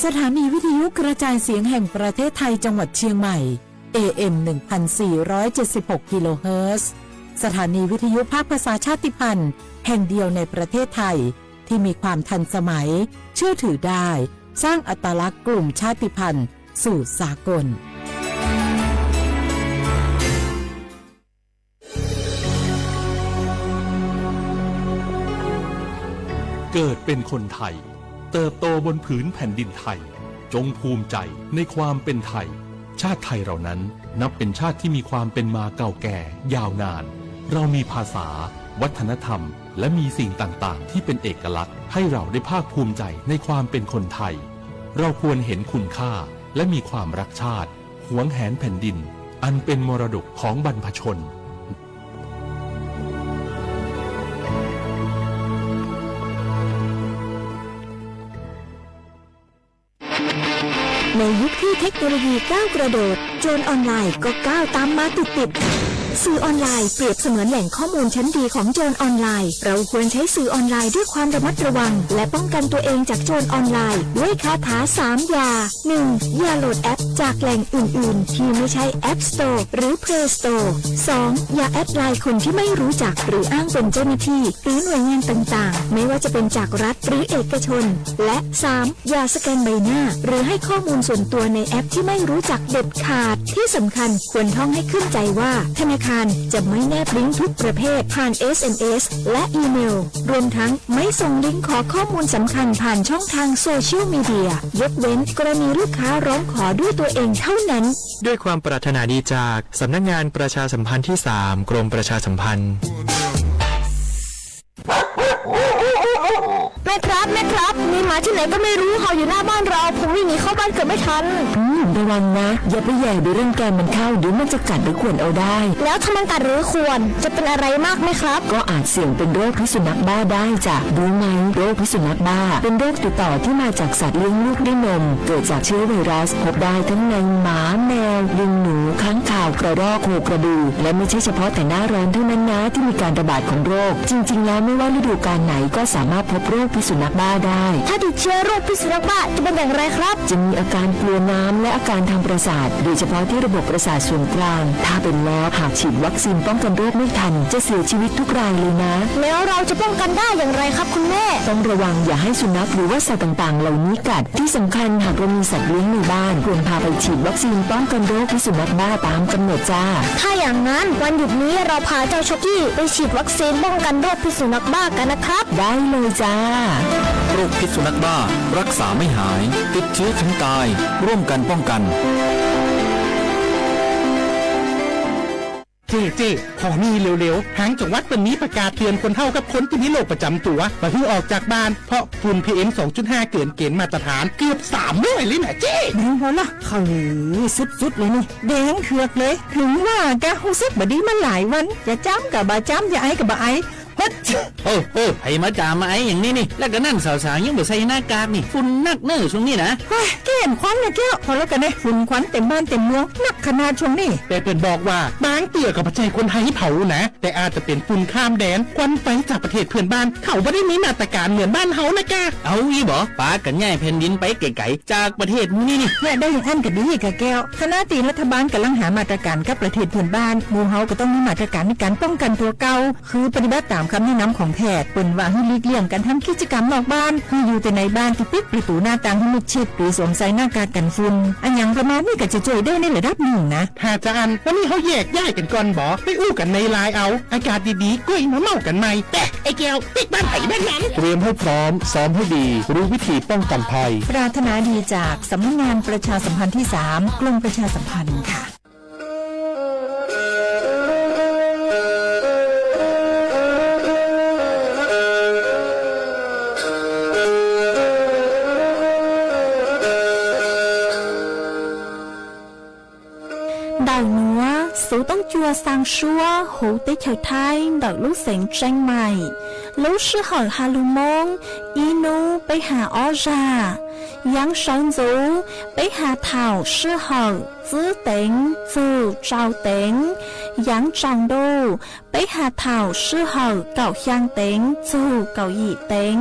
สถานีวิทยุกระจายเสียงแห่งประเทศไทยจังหวัดเชียงใหม่ เอ เอ็ม หนึ่งพันสี่ร้อยเจ็ดสิบหก กิโลเฮิรตซ์ สถานีวิทยุภาคภาษาชาติพันธุ์แห่งเดียวในประเทศไทย ที่มีความทันสมัย เชื่อถือได้ สร้างอัตลักษณ์กลุ่มชาติพันธุ์สู่สากล เกิดเป็นคนไทย เติบโตบนผืนแผ่นดินไทย จงภูมิใจในความเป็นไทย ชาติไทยเรานั้นนับเป็นชาติที่มีความเป็นมาเก่าแก่ยาวนาน เรามีภาษา วัฒนธรรม และมีสิ่งต่างๆ ที่เป็นเอกลักษณ์ให้เราได้ภาคภูมิใจในความเป็นคนไทย เราควรเห็นคุณค่าและมีความรักชาติ หวงแหนแผ่นดิน อันเป็นมรดกของบรรพชน ในยุคที่เทคโนโลยีก้าวกระโดด โจรออนไลน์ก็ก้าวตามมาติดๆ สื่อออนไลน์เปรียบเสมือนแหล่งข้อมูลชั้นดีของโจรออนไลน์ เราควรใช้สื่อออนไลน์ด้วยความระมัดระวัง และป้องกันตัวเองจากโจรออนไลน์ด้วยคาถาสามอย่า หนึ่ง อย่าโหลดแอปจากแหล่งอื่นๆ ที่ไม่ใช่ App Store หรือ Play Store สอง อย่าแอดไลน์คนที่ไม่รู้จักหรืออ้างเป็นเจ้าหน้าที่ หรือหน่วยงานต่างๆ ไม่ว่าจะเป็นจากรัฐหรือเอกชน และ สาม อย่าสแกนใบหน้า หรือให้ข้อมูลส่วนตัวในแอปที่ไม่รู้จักเด็ดขาด ที่สำคัญควรท่องให้ขึ้นใจว่า ธนาคารจะไม่แนบลิงก์ทุกประเภทผ่าน เอส เอ็ม เอส และอีเมล รวมทั้งไม่ส่งลิงก์ขอข้อมูลสำคัญผ่านช่องทางโซเชียลมีเดีย ยกเว้นกรณีลูกค้าร้องขอด้วยตัวเองเท่านั้น ด้วยความปรารถนาดีจากสำนักงานประชาสัมพันธ์ที่สาม กรมประชาสัมพันธ์ แม่ครับ แม่ครับ มีหมาที่ไหนก็ไม่รู้เห่าอยู่หน้าบ้านเรา ผมวิ่งหนีเข้าบ้านเกือบไม่ทัน อืม ระวังนะ อย่าไปแหย่หรือรังแกมันเข้า เดี๋ยวมันจะกัดหรือข่วนเอาได้ แล้วถ้ามันกัดหรือข่วน จะเป็นอะไรมากไหมครับ ก็อาจเสี่ยงเป็นโรคพิษสุนัขบ้าได้จ้ะ รู้ไหม โรคพิษสุนัขบ้า เป็นโรคติดต่อที่มาจากสัตว์เลี้ยงลูกด้วยนม เกิดจากเชื้อไวรัส พบได้ทั้งในหมา แมว ลิงหนู ค้างคาว กระรอก โคกระบือ และไม่ใช่เฉพาะแต่หน้าร้อนเท่านั้นนะที่มีการระบาดของโรค จริงๆ แล้วไม่ว่าฤดูกาลไหนก็สามารถพบโรคพิษสุนัขบ้าได้ ถ้าติดเชื้อโรคพิษสุนัขบ้าจะเป็นอย่างไรครับ จะมีอาการกลัวน้ำและอาการทางประสาท โดยเฉพาะที่ระบบประสาทส่วนกลาง ถ้าเป็นแล้วหากฉีดวัคซีนป้องกันโรคไม่ทัน จะเสียชีวิตทุกรายเลยนะ แล้วเราจะป้องกันได้อย่างไรครับคุณแม่ ต้องระวังอย่าให้สุนัขหรือว่าสัตว์ต่างๆ เหล่านี้กัด ที่สำคัญหากเรามีสัตว์เลี้ยงในบ้าน ควรพาไปฉีดวัคซีนป้องกันโรคพิษสุนัขบ้าตามกำหนดจ้า ถ้าอย่างนั้นวันหยุดนี้เราพาเจ้าช็อกกี้ไปฉีดวัคซีนป้องกันโรคพิษสุนัขบ้ากันนะครับ ได้เลยจ้า โรคพิษสุนัขบ้า รักษาไม่หาย ติดเชื้อถึงตาย ร่วมกันป้องกัน เจ้ เจ้ ขอหนี้เร็วๆ ทางจังหวัดเปิ้นมีประกาศเตือนคนเฒ่ากับคนตี้มีโรคประจ๋ำตั๋ว บ่หื้อออกจากบ้าน เพราะฝุ่น พีเอ็ม สองจุดห้า เกินเกณฑ์มาตรฐานเกือบสามร้อยเลยนะเจ้ แดงพอละ เออ สุดๆ เลยนี่ แดงเถือกเลย ถึงว่ากะ ฮู้สึกบ่ดีมาหลายวัน จะจามกะบ่จาม จะไอก็บ่ไอ เฮ้ย เออ เออ ไผมาจ่ามาไออย่างนี้นี่ แล้วก็นั่นสาวๆ ยังบ่ใส่หน้ากากนี่ ฝุ่นนักเน้อช่วงนี้นะ เฮ้ย แก้มควันนะแก้ว พอแล้วกันนะ ฝุ่นควันเต็มบ้านเต็มเมือง นักขนาดช่วงนี้ แต่เปิ้นบอกว่า บางเตื้อก็บ่ใจ้คนไทยเผานะ แต่อาจจะเป็นฝุ่นข้ามแดน ควันไฟจากประเทศเพื่อนบ้าน เขาบ่ได้มีมาตรการเหมือนบ้านเฮานะกะ เอาอี้บ่ ปากันย้ายแผ่นดินไปไกลๆ จากประเทศหมู่นี้นี่ แหม ได้อย่างอั้นก็ดีกะแก้ว ขณะตี้รัฐบาลกำลังหามาตรการกับประเทศเพื่อนบ้าน หมู่เฮาก็ต้องมีมาตรการในการป้องกันตัวเก่า คือปฏิบัติตามคำแนะนำของแพทย์ เปิ้นว่าให้หลีกเลี่ยงการทำกิจกรรมนอกบ้าน ให้อยู่แต่ในบ้านที่ปิดประตูหน้าต่างให้มิดชิด หรือสวมใส่หน้ากากกันฝุ่น อะหยังประมาณนี้ก็จะช่วยได้ในระดับหนึ่งนะ ถ้าจะอั้น วันนี้เฮาแยกย้ายกันก่อนบ่ ไปอู้กันในไลน์เอา อากาศดีๆ ก้อยมาเม้ากันใหม่ แปะ ไอ้แก้ว ปิ๊กบ้านไผบ้านมัน เตรียมให้พร้อม ซ้อมให้ดี รู้วิธีป้องกันภัย ปรารถนาดีจากสำนักงานประชาสัมพันธ์ที่สาม กรมประชาสัมพันธ์ค่ะ Ntawm nuav xuv toob cua xaa suab huv teb chaws Thaib ntawm lub xeev Tseeb Maim. Lub sij hawm has lug Moob, ib nub peb has ob zag. Yaav sawv ntxuv, peb has thaum sij hawm tsib teev txug rau teev. Yaav tsaus ntuj, peb has thaum sij hawm kaum xyaa teev txug kaum yim teev.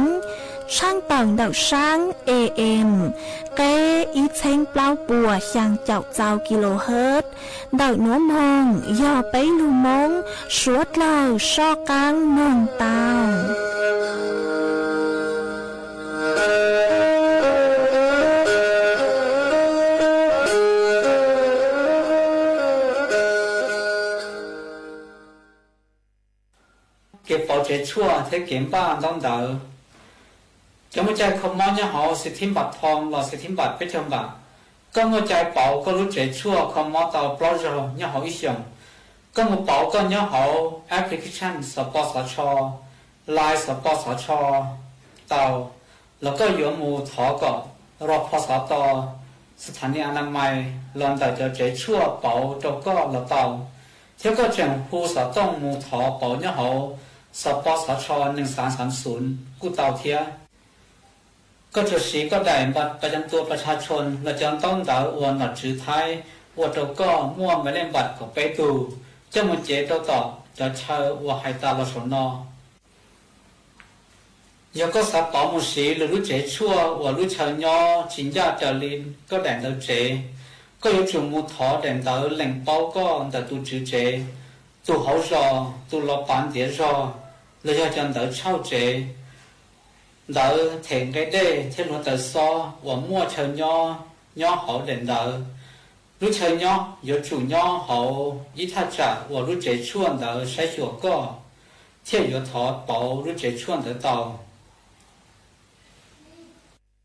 Tshaaj tawm ntawm saab AM, qeb ib txheeb plaub puas xyaa caum txau kilohertz, ntawm nuav moog yog peb lug Moob suav dlawg soj qaab noog tau. Kev pauv tsev tshuaj thiab kev npaj ntaub ntawv. Cov muaj cai kho mob nyob hauv Xim Thib Npam Thoo los Xim Thib Npam Peb Caug Npam, koj muaj cai pauv koj lub tsev tshuaj kho mob tau plaub zaug nyob hauv ib xyoos. Koj mus pauv koj nyob hauv application Xov Pov Xov Tsho, Line Xov Pov Xov Tsho tau, los koj yuav mus thov kom rog pho xov to, sthani anamais los ntawm cov tsev tshuaj pauv rau koj los tau, thiab koj tseem hu xov tooj mus thov pauv nyob hauv Xov Pov Xov Tsho neeg xaav xaav xunv kuj tau thiab. Koj tsuas siv koj daim npaj pas cam tua pas tshaj tshoos los cov ntaub ntawv uas nom tswv Thaib ua rau koj muaj npe lej npam kaum peb tug, coj mus cev rau tom cov chaw uas hais tas los saum no. Yog koj xav pauv mus siv lwm lub tsev tshuaj uas lub chaw nyob tsis ncaj raws li koj daim ntawv tsev, koj yuav tsum mus thov daim ntawv lees paub koj ntawm tus tswv tsev, tus hauv zos, tus los pav ntiav zog, los yog cov ntawv tshauj tsev, ntawv them nqe dej thiab hluav taws xob uas muaj chaw nyob nyob hauv daim ntawv. Lub chaw nyob yuav tsum nyob hauv ib thaj tsam uas lub tsev tshuaj ntawd saib xyuas koj, thiaj yuav thov pauv lub tsev tshuaj ntawd tau.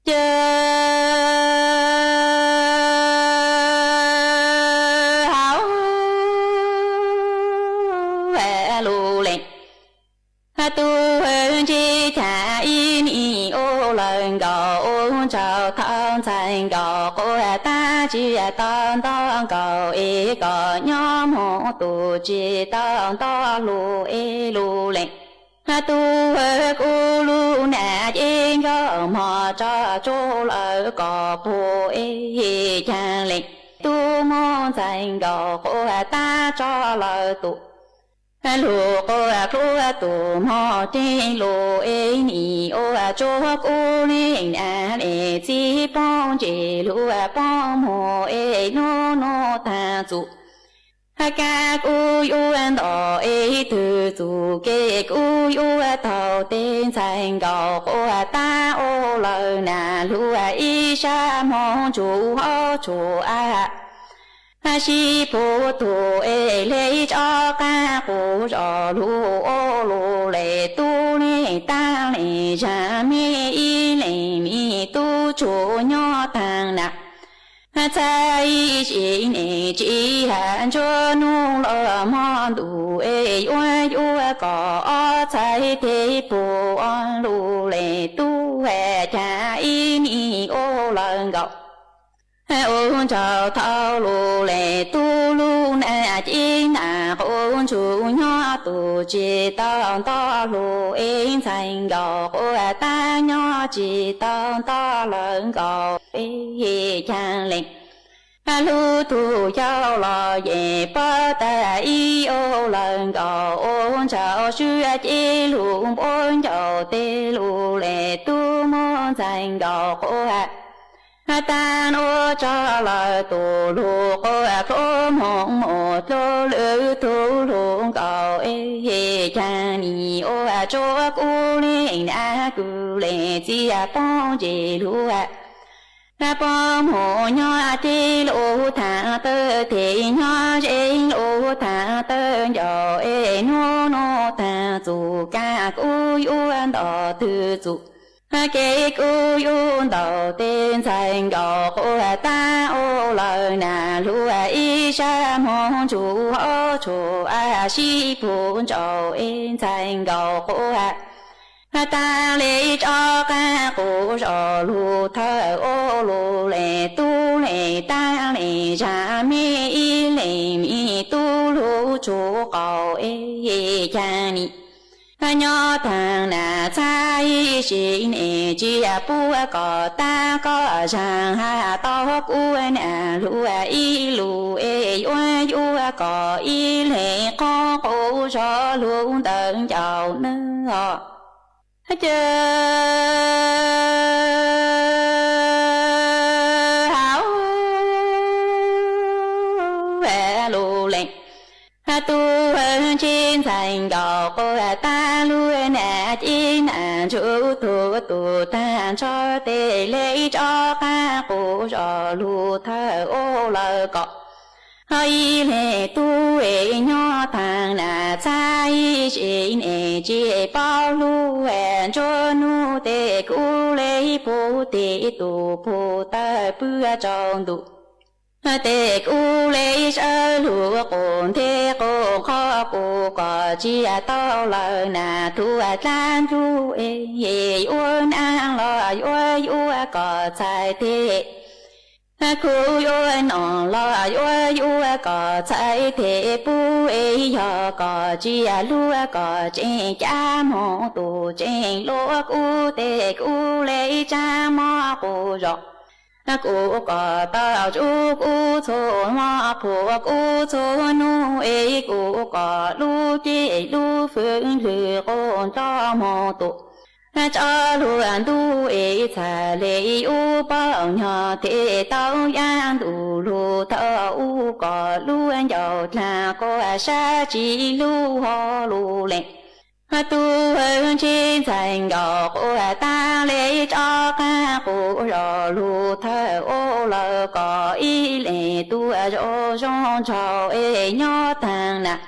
Ces hauv lus lees, tus ntsib cas ib nim ua lawm nkaus, ua ntshaus thawj ntxhais nkaus quas tab tsis tau nto nkaus, es kom nyob mus tus tsis tau nto lus es lus lees. Tus kuv lub nam ces nkauj mog tso tsuj lawm kom puag es caag lees. Tus muaj ntxhais nkaus quas tab tso lawm tus lug quas dluab tus mog ces lus es nim ua tsuag kuv leej nam leej txiv poob ntsej lug poob muag es nub nub taag txug. Kab kuv yuav nto es twg txug kev kuv yuav taug tes ntxhais nkaus quas tab ua lawm nam lug ib sab moog tsuj hauv tsuj av. Sib puag tug es le tso qaab quas zog lug ua lug le tub le taab le zag me ib leeg me tub tsuj nyob taag nam. Txhais ib sim neej tsis has ntsua nub los mog ntuj es yuav yuav kom ob txhais tes puag lug le tub has cas ib nim ua lawm nkaus. Ua ntshaus thawj lug le tub lub nam ces nam quas ntsuj nyob tus tsis tau nto lug es ntxhais nkaus quas tab nyob tsis tau nto lawm nkaus es caag lees. Lub tug yau los yeej paub tas ib ua lawm nkaus ua ntshaus swb ces lug npuab ncauj tes lug le tub muaj ntxhais nkaus quas tab nuav tso lawm tus lug quas dluab moog mus dluab lwm tug lug nkaus es caag nim ua tsuag kuv leej nam kuv leej txiv poob ntsej lug poob muag nyob teb lug taag tawm teb nyob ze lug taag tawm ncauj es nub nub taag txug kab kuv yuav nto twg txug kev kuv yuav nto tes ntxhais nkaus quas tab ua lawm nam lug ib sab moog tsuj hauv tsuj av sib puag ntsaum es ntxhais nkaus quas tab le tso qaab quas zog lug thawj ua lug le tub le taab le zag me ib leeg me tub lug tsuj qaum es caag nim nyob taag nam txhais ib sim neej tsis puab kom tab koj zag has tau kuv nam lug ib lug es yuav yuav kom ib leeg qoob quas zog lug ntawm ncauj nawb os. Ces hauv lus lees, tub ntsej ntxhais nkaus quaj tag lug, nam cib nam ntsug tug tus tag nrho, tej lej rov qaab quv zos lug thawj ua lawm kom ib leeg tub es nyob taag nam, txhaj ib sim neej tsis paub lug. Nruab nub tej kuv le pug tim tus pug tawg pw rau ntuj, tej kuv le sawv lug quas nteg quas qhov kuv kom tsis tau lawm nam, tug dlaab ntug es yuav naaj los yuav yuav kom txhais teg, kuv yuav noj los yuav yuav kom txhais teg, pub es yog kom tsis lug kom tseem cab moog tus tseem luaj kuv tej kuv le tsaab mob quv zos. Kuv kom tau tsuj kuv txhua mob puam kuv txhua nub es kuv kom lub cev lub fwv lwg quas nrov moog tus tso lug ntuj es txhaj le yug paub nyog tej tau yaaj ntuj lug thawj ua kom lub ncauj dlaag quas sab tsis lug hov lug lees. Tub ntsej ntxhais nkaus quas taag le rov qaab quv zos lug thawj ua lawm kom ib leeg tub zoo zoo nraug es nyob taag nam,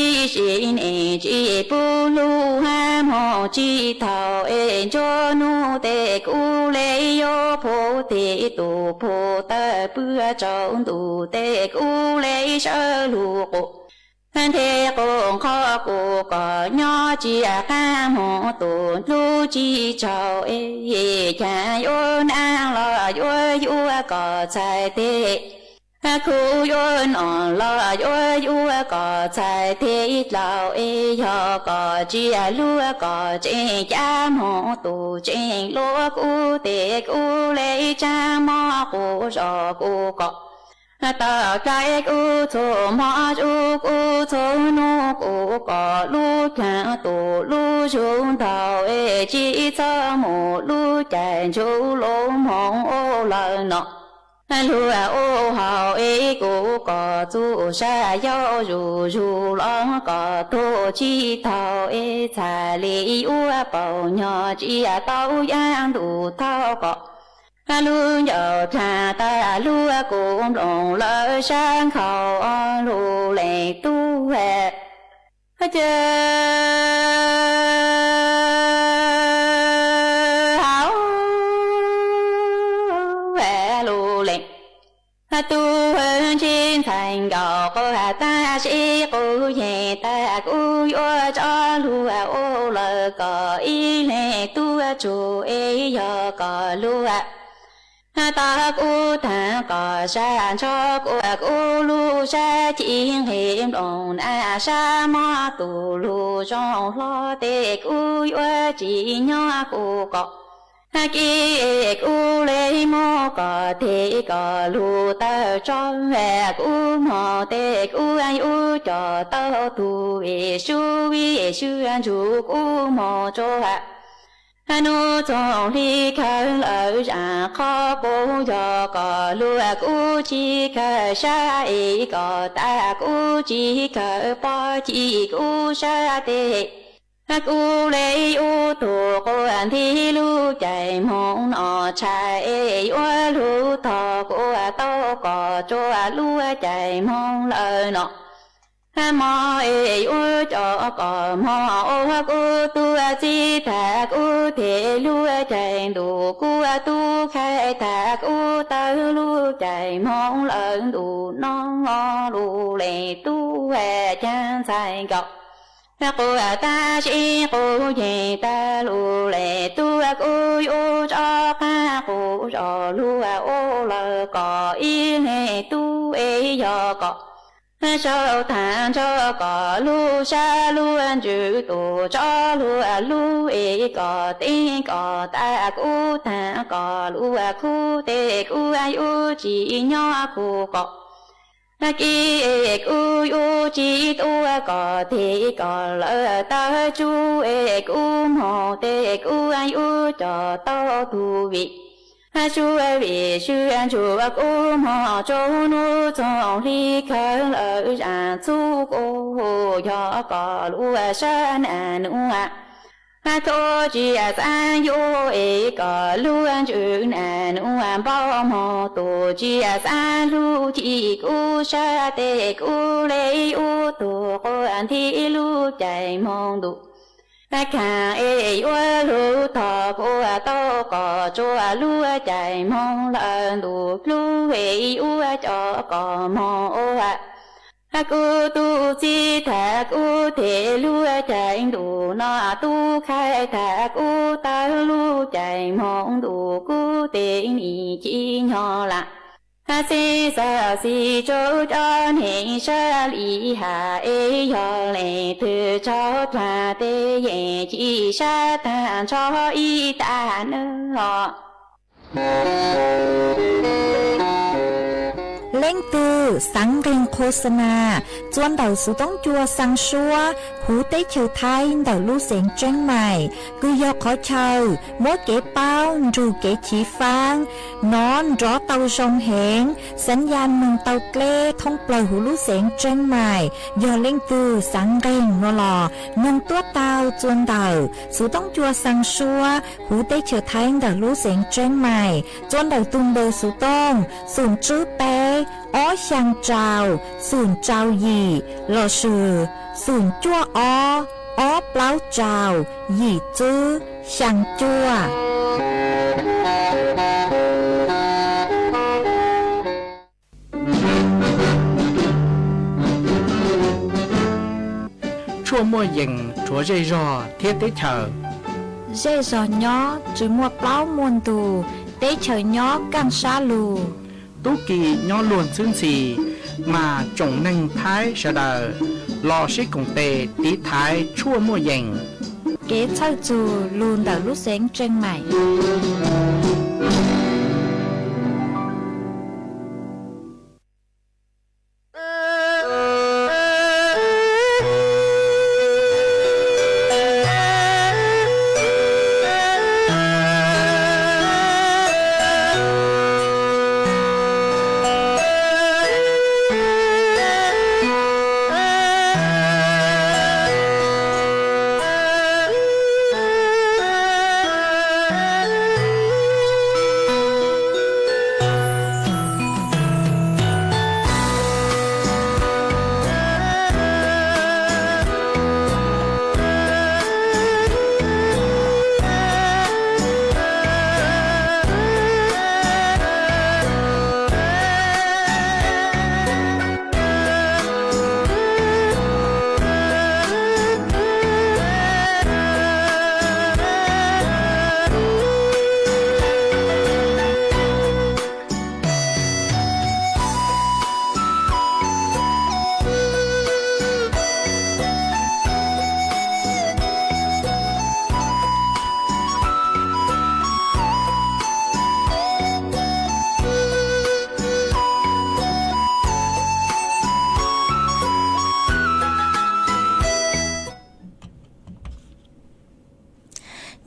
ib sim neej tsis pub lug hab moog tsis tau es nruab nub tej kuv le yuav pug tim tus pug tawg pw rau ntuj tej kuv le sawv lug quas nteg quas qhov kuv kom nyob tsis qaab moog tus lub tsis tsaug es caag yuav naaj los yuav yuav kom txhais teg, kuv yuav noj los yuav yuav kom txhais teg dlaus es yog kom tsis lug kom tseem cab moog tus tseem luaj kuv tej kuv le tsaab mob quv zos kuv kom tau dlai kuv txhua mob tsuj kuv txhua nub kuv kom lub dlaag tus lub zug ntaug es tsis txhob mus lub caij ntsug lug moog ua lawm no. Lug ua hauv es kuv kom txuj sa yau zuj zug los kom tug tsis taug es txhaj le yuav paub nyog tsis tau yaaj ntuj thauj kom lub ncauj dlaag tag lug kuv nplooj lawm sab nkhaus lug lees tub ces hauv lug lees. Tub ntsej ntxhais nkaus quas taag sib quv yeeg tag kuv yuav tso lug ua lawm kom ib leeg tub tsug es yog kom lug tau kuv taag kom sab nrho kuas kuv lub sab ci nqeg nplooj nam sab mob tus lug zoo hlo tej kuv yuav tsis nyob kuv kom kib kuv le moog kom teg kom lug tawg tso kuv moog tej kuv yuav coj tau tug vim sub vim sua ntsug kuv moog rua nub txoog hli kawg lawm zaaj qhov kuv yog kom lug kuv tsis kawg sab es kom tag kuv tsis kawg pob ci kuv sab teg. Kuv le yug tug quas nti lub caij moog no tshai es yuav lug tog kuv tau kom rua lub caij moog lawm no. Mob es yuav coj kom moog ua kuv tug txib tag kuv teg lub caij ntuj kuv tub khai tag kuv tawg lub caij moog lawm ntuj no. Lug lees tub caag ntxhais nkaus quas taag sib quv yeeg tag lug lees tub kuv yuav rov qaab quv zos lug ua lawm kom ib leeg tub es yog kom sau taag nrho kom lub sab lub ntsws tus tso lug lug es kom teeb kom tag kuv taag kom lug khub tej kuv yuav tsis nyob kuv kom Kib es kuv yuav tsis tuaj kom tes kom lawv tawg tsuj es kuv moog tes kuv yuav coj tau tug vim. Suav vim swb ntsuag kuv moog tsaus nub txoog hli kawg lawm zam txuj kuv yog kom lub sab nam nuav txhob tsis xaav yuav es kom lub ntsws nam nuav npau moog tus tsis xaav lub cim kuv sab tes kuv le yuav tug quas nti lub caij moog ntuj khaam es yuav lug tog kuv tau kom tsuav lub caij moog lawm ntuj plub es yuav coj kom moog ua kuv tug txib tham kuv tes lub caij ntuj no tub khai tham kuv tawg lub caij moog ntuj kuv tes nim ci nyob lam xib xav xis tsaug cov neeg sab li has es yog leej twg tsaug dlaag tes yeej ci sab taag nrho ib tag nawb os. Leej twg xaav nqeeg qhua xa nas txua ntawm Xuv Toob Cua xaa suab huv teb chaws Thaib ntawm lub xeev Tseeb Maim, kws yog qhov chaw muab kev paub nrug kev chiv faab nov nrov tau zoo heev, xaav ya moog tau dleb thoob plawg huv lub xeev Tseeb Maim. Yog leej twg xaav nqeeg no los noog tuab taug txua ntawm Xuv Toob Cua xaa suab huv teb chaws Thaib ntawm lub xeev Tseeb Maim, txua ntawm tug npawb Xuv Tooj xoom tswb peb ob xyaa rau xoom rau yim lossis xoom cuaj ob ob plaub rau yim tswb xyaa cuaj. Tshuaj muaj yees rhuav zej zog thiab teb chaws. Zej zog nyob tsis muaj plaub muaj ntug, teb chaws nyob kaaj sab lug. Tub ki nyob luag ntxhwb ntxhi, mas tsoom neeg Thaib sawv daws los sib koom tes tiv thaiv tshuaj muaj yees. Kev txhawj txug lug ntawm lub xeev Tseeb Maim.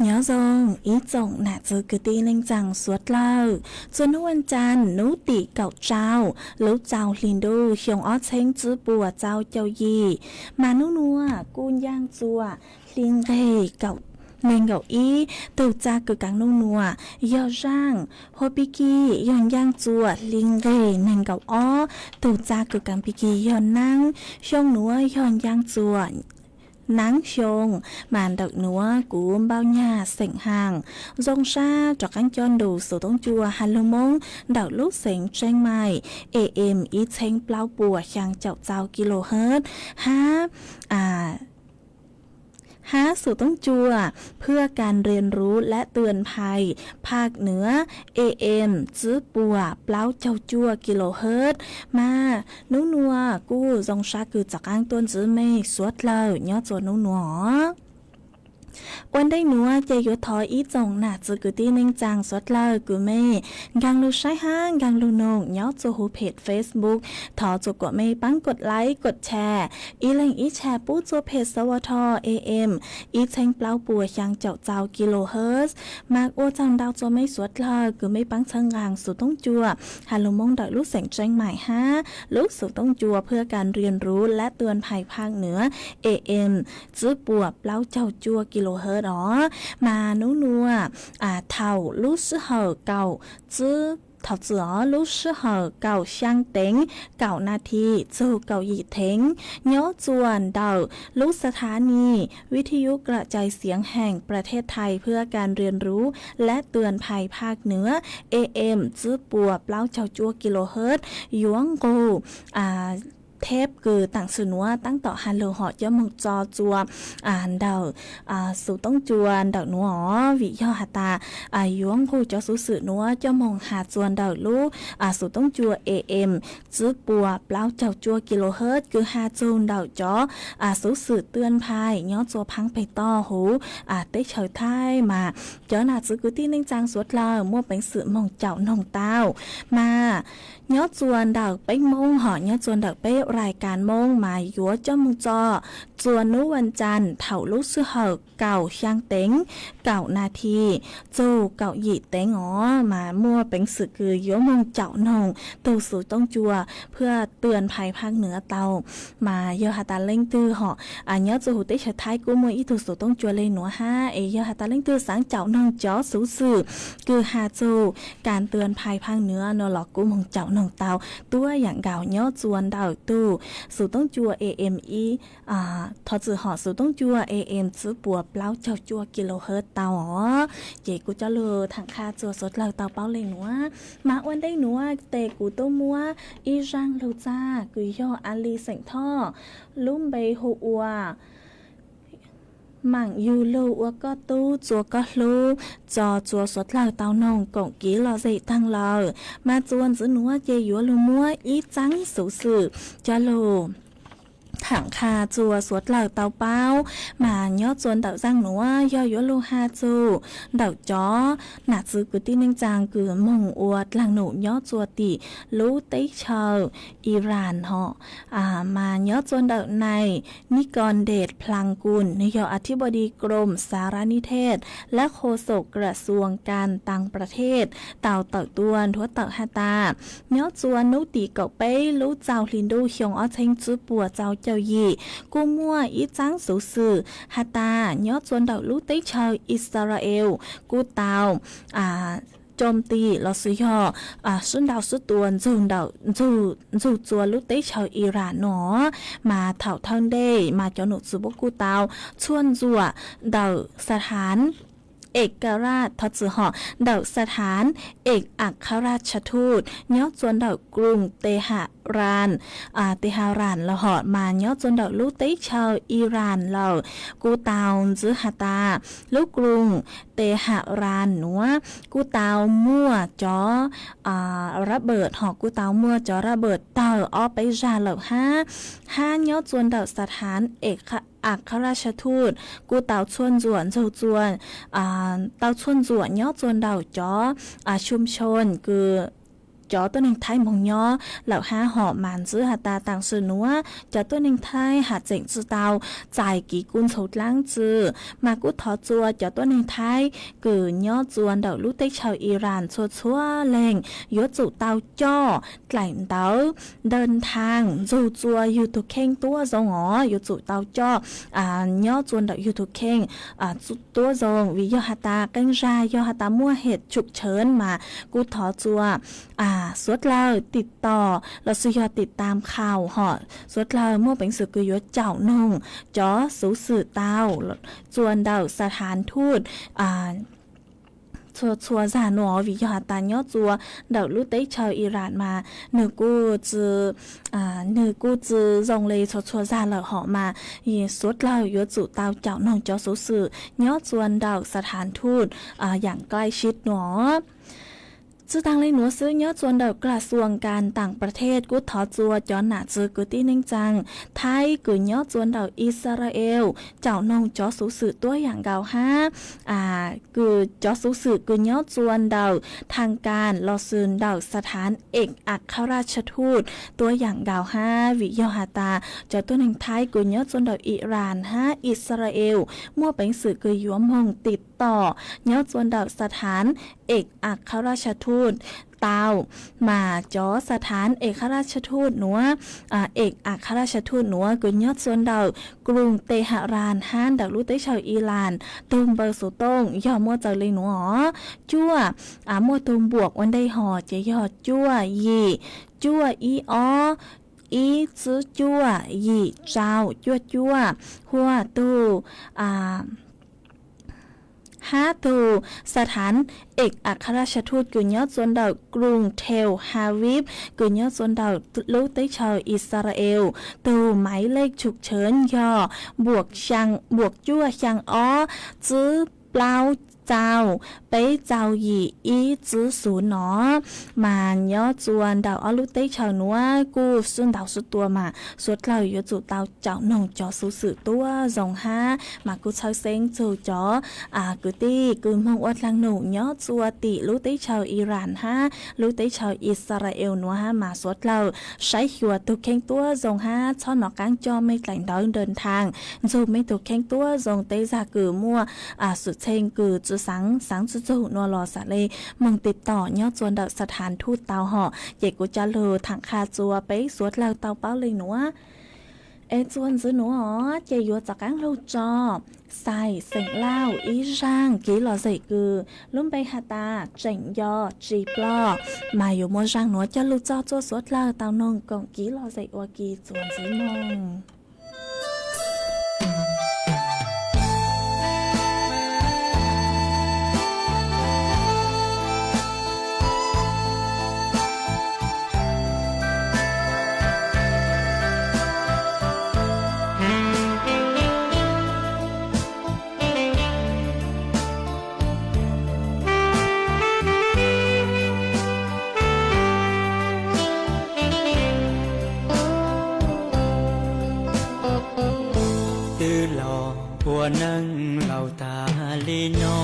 Nyob zoo ib tsoom nam txiv kwv tij neej tsaa suav dlawg, txuas nub ua cas nub tim kaum rau lub txaus hli ntuj xyoo ob txheeb tsib puas txau caum yim, mas nub nuav kuj ncaaj txuas hli nqeg neeg nkaum ib. Tug txaj kws kaav nub nuav yog zaaj, hua pig kig yog ncaaj txuas hli nqeg neeg nkaum ob. Tug txaj kws kaav pig kig yog naab, xyoo nuav yog ncaaj txuas naab xyoo, mas ntawm nuav kuv npauj nyag xeem haas zoo sab rov qaab coj nrug Xuv Toob Cua has lug Moob ntawm lub xeev Tseeb Maim, A M ib txheeb plaub puas xyaa caum txau kilohertz, hab hab Xuv Toob Cua เพื่อการเรียนรู้และเตือนภัยภาคเหนือ A M tsib puas plaub caug cuaj kilohertz, mas nub nuav kuj zoo sab kws rov qaab tuaj ntxiv mej suav dlawg nyob txuas nub nuav os. Ua ntej nuav ces yuav thov ib tsoom nam txiv kwv tij neej tsaa suav dlawg kws mej nkaag lug saib hab nkaag lug noog nyob txug huv phem Facebook, thov txug kuas mej paab kod like kod share, ib leeg ib share pub txug phem sawv a tho am ib txheeb plaub puas xyaa caum txau kilohertz. Mas ua tsaug ntau txug mej suav dlawg kws mej paab txhawb nqaa xuv toob cua has lug Moob ntawm lub xeem Tseeb Maim hab lub xuv toob cua เพื่อการเรียนรู้และเตือนภัยภาคเหนือ am tsib puas plaub caug cuaj kilohertz os. Mas nub nuav thaum lub sij hawm kaum, txwb thov txwm os, lub sij hawm kaum xyaa teev kaum nas this txug kaum yim teev, nyob txuas ntawm lub สถานีวิทยุกระจายเสียงแห่งประเทศไทย เพื่อการเรียนรู้และเตือนภัยภาคเหนือ am tsib puas plaub caug cuaj kilohertz yuav nqug theb kws taam sim nuav taab tom has lug hom coj moog tso txuas ntawm xuv toob cua ntawm nuav os, vim yog has tas yuav nqug cov xuv xwm nuav coj moog has txuas ntawm lub xuv toob cua am tsib puas plaub caug cuaj kilohertz kws has txug ntawm cov xuv xwm เตือนภัย nyob txuas phaab peg toj huv teb chaws Thaib. Mas cov nam txiv kwv tij neej tsaa suav dlawg muaj peev xwm moog caum noog tau. Mas nyob txuas ntawm peb Moob hom nyob txuas ntawm peb rais kas Moob mas yuav coj moog tso txuas nub vas cas thaum lub sij hawm kaum xyaa teev kaum nas this txug kaum yim teev os. Mas muaj peev xwm kws yuav moog caum noog tug xuv toob cua เพื่อการเตือนภัยภาคเหนือ tau. Mas yog has tas leej twg hom nyob txuas huv teb chaws Thaib kuj muaj ib tug xuv toob cua le nuav hab, es yog has tas leej twg xaav caum noog cov xuv xwm kws has txug การเตือนภัยภาคเหนือ no los kuj moog caum noog tau tuab yaam nkaus nyob txuas ntawm tug xuv toob cua am ib, thov txwm hom xuv toob cua am tsib puas plaub caug cuaj kilohertz tau os. Ces kuv coj lug thaam qha txuas suav dlawg tau paub le nuav. Mas ua ntej nuav tes kuv tub muab ib zaaj lug txag kws yog A Li xeem Thoj, lub npe hu ua Maam Yug Lug Ua Koj Tub Txua Koj Hlub, tso txuas suav dlawg tau noog koom kiv lom zem taag lawm. Mas txuas ntxiv nuav ces yuav lug muab ib txaab xuv xwm coj lug thaam qha txuas suav dlawg tau paub. Mas nyob txuas ntawm zaaj nuav yog yuav lug has txug ntawm cov nam txiv kwv tij neej tsaa kws moog ua dlaag num nyob txuas tim lub teb chaws Iran hom. Mas nyob txuas ntawm nai Nikon Dej Plang Kun, nwg yog อธิบดีกรมสารนิเทศ และโฆษกกระทรวงการต่างประเทศ tau tawm tuaj nthuav tawm has tas, nyob txuas nub tim kaum peb lub txaus hli ntuj xyoo ob txheeb tsib puas txaus caum yim, kuj muaj ib txaab xuv xwm has tas nyob txuas ntawm lub teb chaws Israel kuj tau coo tim los sis yog sib nrau sib tua ntxug txuas lub teb chaws Iran no. Mas thaum thawj ntej mas cov nom tswv puab kuj tau txhua ntxuam ntawm สถานเอกอัครราช thov txwm hom ntawm สถานเอกอัครราชทูต nyob txuas ntawm กรุงเตหะราน Tehran los hom mas nyob txuas ntawm lub teb chaws Iran lawm kuj tau ntxiv has tas lub กรุงเตหะราน nuav kuj tau muaj cov ระเบิด hom kuj tau muaj cov ระเบิด tawg ob peb zag lawm hab. Hab nyob txuas ntawm สถานเอกอัครราชทูต kuj tau txhua ntxuam ntxug txuas tau txhua ntxuam nyob txuas ntawm cov ชุมชน kws cov tuab neeg Thaib moog nyob lawm hab hom mas ntxiv has tas taam sim nuav cov tuab neeg Thaib has tseem tsi tau txais kev kub ntxhov dlaab tsi. Mas kuj thov txuas cov tuab neeg Thaib kws nyob txuas ntawm lub teb chaws Iran txhua txhua leej yuav tsum tau coj dlaim ntawv dawv thaaj ntxug txuas yug tug kheej tuab zoo os, yuav tsum tau coj nyob txuas ntawm yug tug kheej tuab zoo, vim yog has tas qee zag yog has tas muaj hem tshum tshawv mas kuj thov txuas suav dlawg tim tom los sis yog tim taam khaus hom suav dlawg muaj peev xwm kws yuav caum noog cov xuv xwm tau txuas ntawm สถานทูต txhua txhua zag nuav, vim yog has tas nyob txuas ntawm lub teb chaws Iran mas nwg kuj tsi, nwg kuj tsi zoo le txhua txhua zag lawm hom mas suav dlawg yuav tsum tau caum noog cov xuv xwm nyob txuas ntawm สถานทูต yaam ใกล้ชิด nuav. Tsi taag le nuav xwb, nyob tsua ntawm ກະຊວງການຕ່າງປະເທດ kuj thov tsua cov nam txwv kwv tij neej tsaa Thaib kws nyob tsua ntawm Israel caum noog cov xuv xwm tuab yaam nkaus hab kws cov xuv xwm kws nyob tsua ntawm ທາງການ lossis ntawm ສະຖານເອກອັກຄະຣາຊທູດ tuab yaam nkaus hab. Vim yog has tas cov tuab neeg Thaib kws nyob tsua ntawm Iran hab Israel muaj peev xwm kws yuav moog tim tom nyob tsua ntawm ສະຖານເອກອັກຄະຣາຊທູດ tau, mas cov ສະຖານເອກອັກຄະຣາຊທູດ nuav, ເອກອັກຄະຣາຊທູດ nuav kws nyob tsua ntawm ກຣຸງເຕຫະຣານ hab ntawm lub teb chaws Iran, tug npawb xuv tooj yog muaj txawm le nuav os. Cuaj, muaj tug npuam ua ntej hos ces yog cuaj yim, cuaj ib ob, ib tsib cuaj, yim rau cuaj cuaj, huaj tug hab tug ສະຖານເອກອັກຄະຣາຊທູດ kws nyob tsua ntawm ກຣຸງເທວຮາວີບ kws nyob tsua ntawm lub teb chaws Israel, tug maiv lej tshum tshwv yog npuam cuaj xyaa ob, tsib plaub rau, peb rau yim, ib tsib xuv no. Mas nyob tsua ntawm ob lub teb chaws nuav kuj sib ntaus sib tua mas suav dlawg yuav tsum tau caum noog cov xuv xwm tuab zoo hab. Mas kuj txhawj xeeb txug cov kwv tij kws moog ua dlaag num nyob tsua tim lub teb chaws Iran hab lub teb chaws Israel nuav hab mas suav dlawg saib xyuas tug kheej tuab zoo hab txhob nov qaab coj mej dlaim ntawv ntaag, ntxug mej tug kheej tuab zoo. Tej zag kws muaj xwm txheej kws tsi xaav xaav tsi txug nuav los xam le moog tim tom nyob tsua ntawm ສະຖານທູດ tau hos. Ces kuv ca lug thaam qha tsua peb suav dlawg tau paub le nuav. Es txuas ntxiv nuav os ces yuav rov qaab lug tso xais xeem Lauj ib zaaj kiv lom zem kws lub npe has tas Tseem Nco Tsis Ploj, mas yuav muaj zaaj nuav coj lug tso tsua suav dlawg tau noog koom kiv lom zem ua ke txuas ntxiv moog. Twb los ua neej laus tag li no,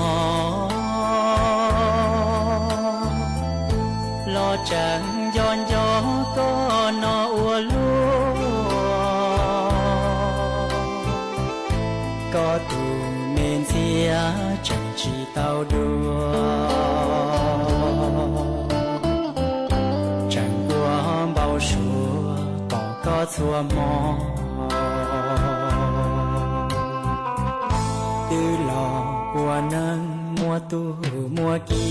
los tseem nco nco koj no ua luaj. Koj tus me ntxhiab tseem tsis tau dua, tseem ua npau suav tos koj txhua hmo. Twb los ua neej muaj tug muaj ki,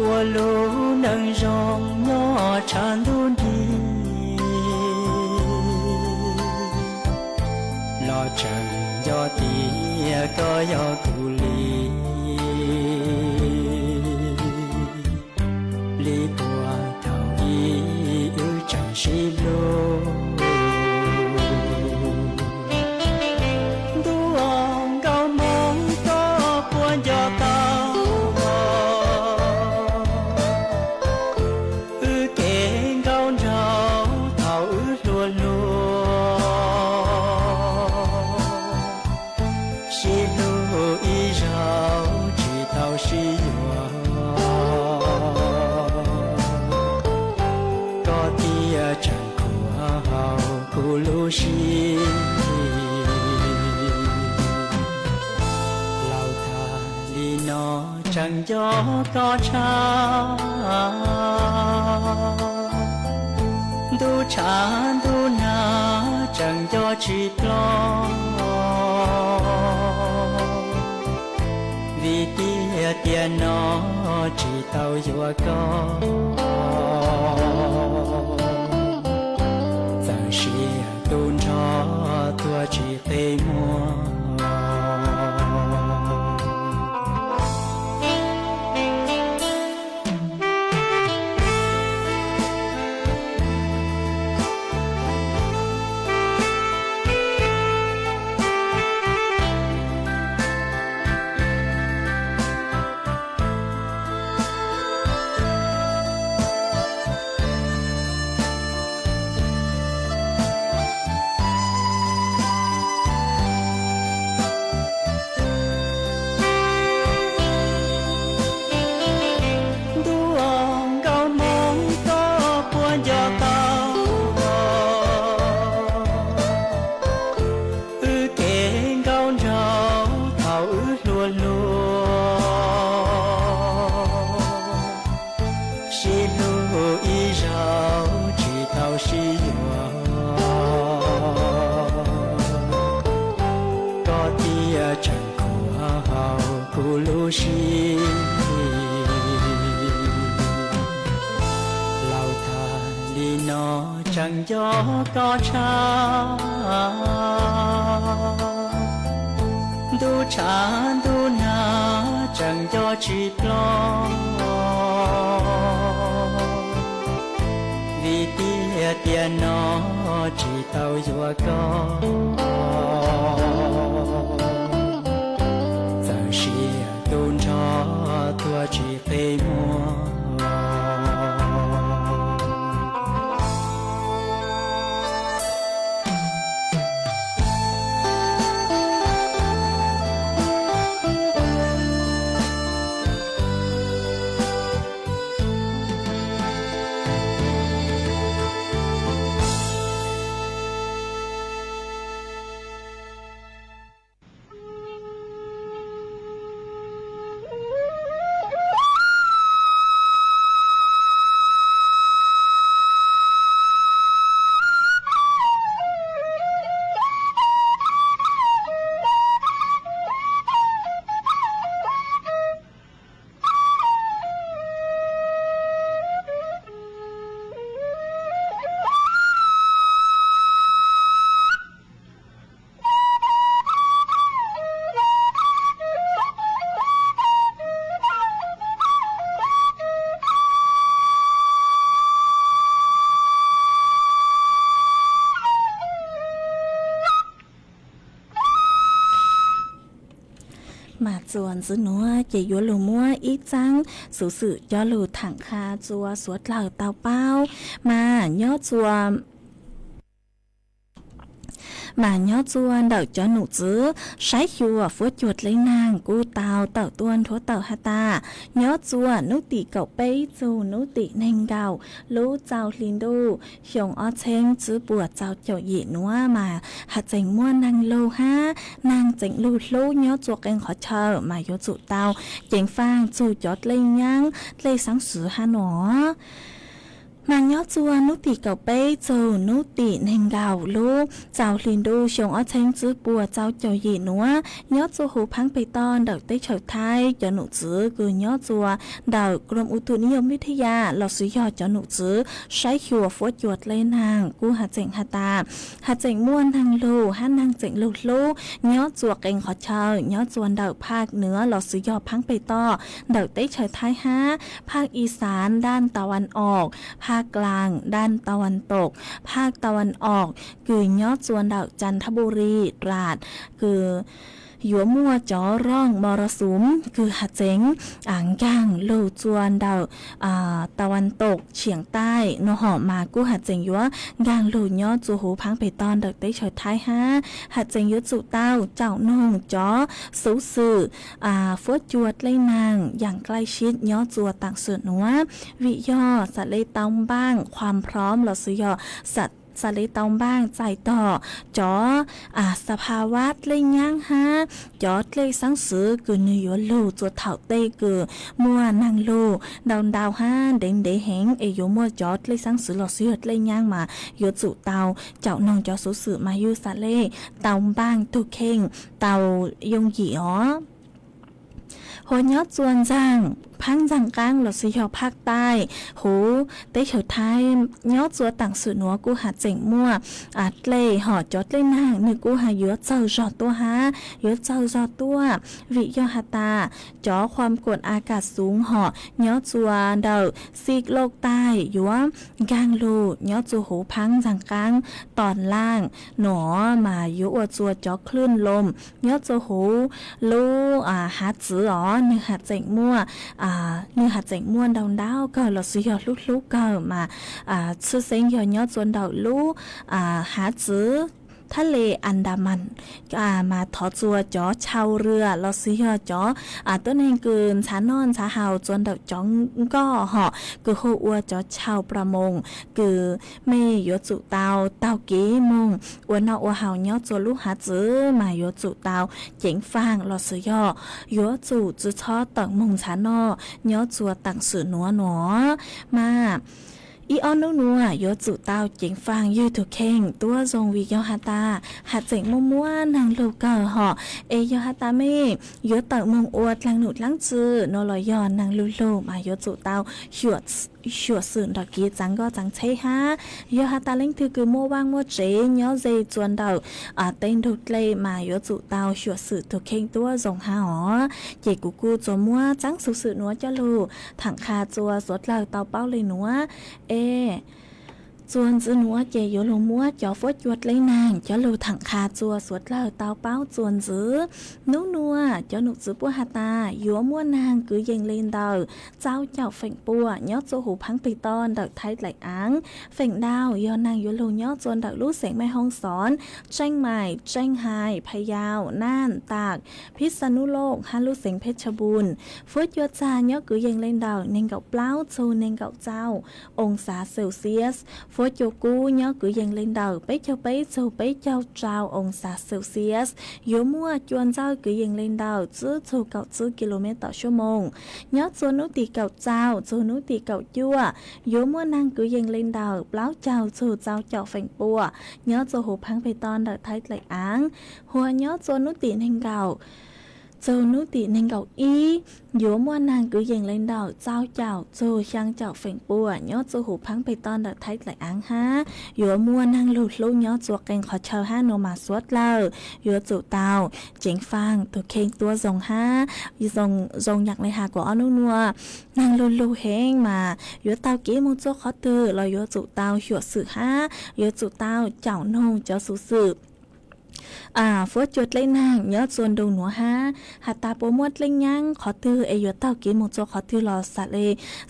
ua lub neej zoo nyob tshav ntuj nrig, los tseem nco tias koj yog kuv li. Li puag thaum ub wb tseem sib hlub, ntuj nkauj Hmoob koj puas nco tau wb kev nkauj nraug thaum wb hluas hluas. Sib hlub ib zaug tsis tau sib yuav, koj thiaj tseem khuam hauv kuv lub siab. Laus tag li no tseem nco koj tshaj, ntuj tshav ntuj nag tseem nco tsis ploj. Vim tiag tiag no tsis tau yuav koj, txawm siab tu nrho tuag tsis qe muag. Tiaj tseem khuam hauv kuv lub siab. Laus tag li no tseem nco koj tshaj. Ntuj tshav ntuj nag tseem nco tsis ploj. Vim tiaj tiam no tsis tau yuav koj. Txawm sia tu nrho tuag tsis qe muag. Mas txuas ntxiv nuav ces yuav lug muab ib txaab xuv xwm coj lug thaam qha txug suav dlawg tau paub. Mas nyob txuas Mas nyob txuas ntawm cov num txwv saib xyuas fuab cuag dleb naag kuj tau tawm tuaj nrhuav tawm has tas, nyob txuas nub tim kaum peb txug nub tim neeg nkaum lub txaus hli ntuj xyoo ob txheeb tsib puas txaus caum yim nuav mas has txeem muaj naag lug hab naag txeem lug hlub nyob txuas qee qhov chaw mas yuav tsum tau ceev faaj txug cov dlej nyaab dlej xaab xwv hab nuav. Mas nyob txuas nub tim kaum peb txug nub tim neeg nkaum lub txaus hli ntuj xyoo ob txheeb tsib puas txaus caum yim nuav, nyob txuas huv phaab peg toj ntawm teb chaws Thaib, cov num txwv kws nyob txuas ntawm Krom Utu Niyom Vithaya los sis yog cov num txwv saib xyuas fuab cuag dlej naag kuj has txeem has tas, has txeem muaj naag lug hab naag txeem lug hlub nyob txuas qee qhov chaw nyob txuas ntawm phaj nuav los sis yog phaab peg toj ntawm teb chaws Thaib hab phaj Ixaav daj tau an os, phaj Klaag daj tau an tos, phaj tau an os kws nyob txuas ntawm Canthaburi, Ras kws yuav muaj cov rooj mor xum kws has txeem nkaag lug txuas ntawm tau an tos tshiam taij no hom mas kuj has txeem yuav nkaag lug nyob txuas huv phaab peg toj ntawm teb chaws Thaib hab has txeem yuav tsum tau caum noog cov xuv xwm fuab cuag dlej naag yaam klaij sib nyob txuas taam sim nuav, vim yog xam le tau npaaj qhuam phroom los sis yog xam le tau npaaj txais tog cov xaphawab dlej nyaab hab cov dlej xaab xwv kws nwg yuav lug txuas thaum tej kws muaj naag lug ntau ntau hab ntev ntev heev es yuav muaj cov dlej xaab xwv los sis yog dlej nyaab mas yuav tsum tau caum noog cov xuv xwm mas yug xam le tau npaaj tug kheej tau yooj yim os. Hos nyob txuas ntxaag phaab ntxaag qaab los sis yog phaj taij huv teb chaws Thaib nyob txuas taam sim nuav kuj has txeem muaj dlej hom cov dlej naag nwg kuj has yuav txawg zog tuaj hab yuav txawg zog tuaj, vim yog has tas cov qhuam koom a kas xum hom nyob txuas ntawm xij loj taij yuav nkaag lug nyob txuas huv phaab ntxaag qaab tom laaj nuav mas yuav ua txuas cov klwj loos nyob txuas huv lub hav txwv os nwg has txeem muaj nwg has txeem muaj ntau ntau kawg los sis yog hlub hlub kawg mas tshwj xeeb yog nyob txuas ntawm lub hav txwv thab le Andaman mas thov txuas cov chaw rua los sis yog cov tuab neeg kws ntxhav noj ntxhav haus txuas ntawm cov nkoj hom kws hu ua cov chaw pra moos kws mej yuav tsum tau taug kev moog ua noj ua haus nyob txuas lub hav txwv mas yuav tsum tau ceev faaj los sis yog yuav tsum tsi txhob tawm moog ntxhav noj nyob txuas taam sim nuav nuav mas Ib ob hnub nuav yuav tsum tau ceev faam ywg tug kheej tuab zoo vim yog has tas has tseem muaj muab naag lug kawg hom. Es yog has tas mej yuav tawm moog ua dlaag num dlaab tsi nuav los yog naag lug lug mas yuav tsum tau xyuam xim ntawm kev txaav nkoj txaav tsheb hab. Yog has tas leej twg kws muaj vaaj muaj tsev nyob ze txuas ntawm tej ntug dlej mas yuav tsum tau xyuam xim tug kheej tuab zoo hab os. Ces kuv kuj tsuas muab txaab xuv xwm nuav coj lug thaam qha txuas suav dlawg tau paub le nuav. Es txuas ntxiv nuav ces yuav lug muab cov fuab cua dleb naag coj lug thaam qha txuas suav dlawg tau paub txuas ntxiv. Nub nuav cov num txwv puab has tas yuav muaj naag kwv yees le ntawm tsau caum feem pua nyob txuas huv phaab peg toj ntawm Thaib Dlaim Aav. Feem ntau yog naag yuav lug nyob txuas ntawm lub xeev Mej Hoob Xoob, Tseej Maim, Tseej Hais, Phas Yaus, Naj, Tam, Phib Xa Nub Looj hab lub xeev Pheb Tsha Npun. Fuab cua txag nyob kwv yees le ntawm neeg nkaum plaub txug neeg nkaum tsau oo xav Celsius. Fuab cua kub nyob kwv yees le ntawm peb caug peb txug peb caug rau oo xav Celsius. Yuav muaj cua ntxawj kwv yees le ntawm tsib txug kaum tsib ki lu mev tom suab moos. Nyob txuas nub tim kaum tsau txug nub tim kaum cuaj, yuav muaj naag kwv yees le ntawm plaub caug txug tsau caum feem pua nyob txuas huv phaab peg toj ntawm Thaib Dlaim Aav. Hua nyob txuas nub tim neeg nkaum txug nub tim neeg nkaum ib, yuav muaj naag kwv yees le ntawm tsau caum txug xyaa caum feem pua nyob txuas huv phaab peg toj ntawm Thaib Dlaim Aav hab. Yuav muaj naag lug hlub nyob txuas qee qhov chaw hab nuav mas suav dlawg yuav tsum tau ceev faam tug kheej tuab zoo hab. Zoo yaam le has kuas ob nub nuav naag lug lug heev mas yuav taug kev moog txuas qhov twg los yuav tsum tau xyuam xim hab yuav tsum tau caum noog cov xuv xwm. Fuab cua dleb naag nyob txuas ntu nuav hab has tas puas muaj dlej nyaab qhov twg es yuav taug kev moog txuas qhov twg los xaav le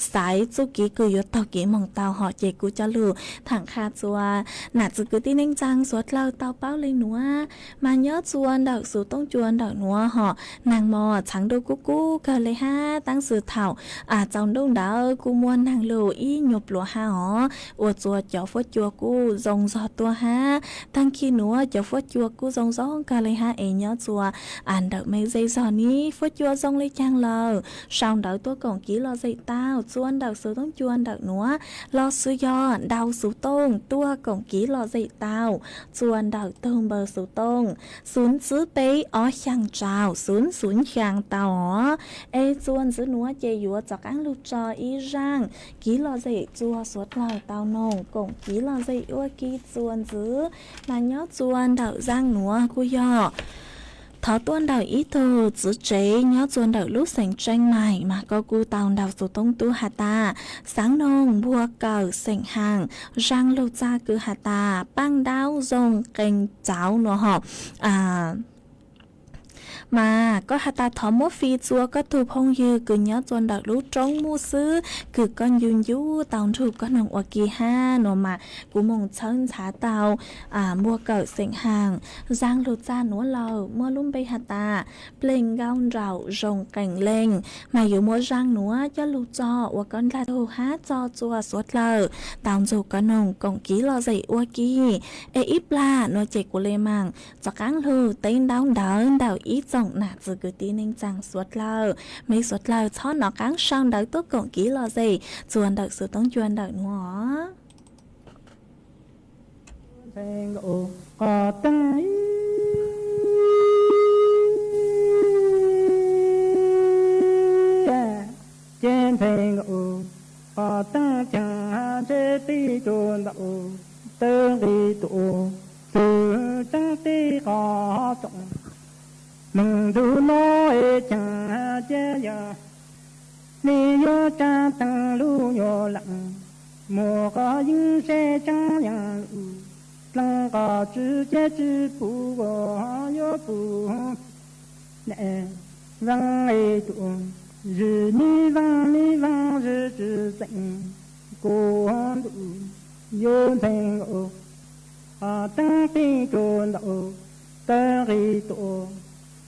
xaiv txuj kev kws yuav taug kev moog tau hom ces kuv coj lug thaam qha txuas nam txiv kwv tij neej tsaa suav dlawg tau paub le nuav. Mas nyob txuas ntawm xuv toob cua ntawm nuav hom naag mos txhaav ntuj kub kub kawg le hab taab sis thaum txaus ntuj ntawd kuj muaj naag lug ib nyuag pluav hab os. Ua txuas cov fuab cua kuj zoo zog tuab hab. Taag kis nuav cov fuab cua kuj zoo zoo kawg le hab es nyob txuas ntawm mej zej zog nib fuab cua zoo le caag lawm sau ntawv tuaj koom kev lom zem tau txuas ntawm xuv toob cua ntawm nuav los sis yog ntaus xuv tooj tuaj koom kev lom zem tau txuas ntawm tug npawb xuv tooj xub xub peb ob xyaa rau xub xub xyaa tau os. Es txuas ntxiv nuav ces yuav rov qaab lug tso ib zaaj kev lom zem txuas suav dlawg tau noog koom kev lom zem ua ke txuas ntxiv. Mas nyob txuas ntawm zaaj nuav kuj yog thov tuaj ntawm ib tug txiv tsev nyob txuas ntawm lub xeev Tseej Maim mas koj kuj tau ntaus xuv tooj tuaj has tas xaav noog npuag kawm xeem haas zaaj lug txag kws has tas paaj ntaub zoo qee txauv nuav hom. Mas koj has tas thov muab fij txuas koj tug phooj ywg kws nyob txuas ntawm lub roob muj xwb kws koj ncu ncu tau nrug koj noog ua ke hab nuav mas kuv moog txhawb ntxhav tau npuag kawm xeem haas zaaj lug txag nuav lawm muaj lub npe has tas pleeg nkaub nraum zoo qees leej. Mas yuav muab zaaj nuav coj lug tso ua koj ndlag tug hab tso txuas suav dlawg tau nrug koj noog koom kev lom zem ua ke. Es ib plag nuav ces kuv le maam rov qaab lug teb ntaub ntawv ntawm ib tsoom nam txiv kwv tij neej tsaa suav dlawg. Mej suav dlawg txhob nov qaab sau ntawv tuaj koom kev lom zem txuas ntawm xuv toob cua ntawm nuav. Ntxhais nkaus qhov teeb, ces ntxhais nkaus qhov teeb ceev ntshe tij tug ntawm tawg nqi tuaj xwm tseeb tij qhov tsoom. Moog ntug no es ceev cia yog li yuav tsaa teeg lub nyuag lam muag qhov yeeb seb tseeb yeej lug dleeg qhov tswv ciab tswv pum yuav pum ne. Vaaj es tuaj, zwm nib vaaj nib vaaj zwm tswv xeem kuv ntuj yuav ntxhais nkaus qhov teeb tij tug ntawm tawg nqi tuaj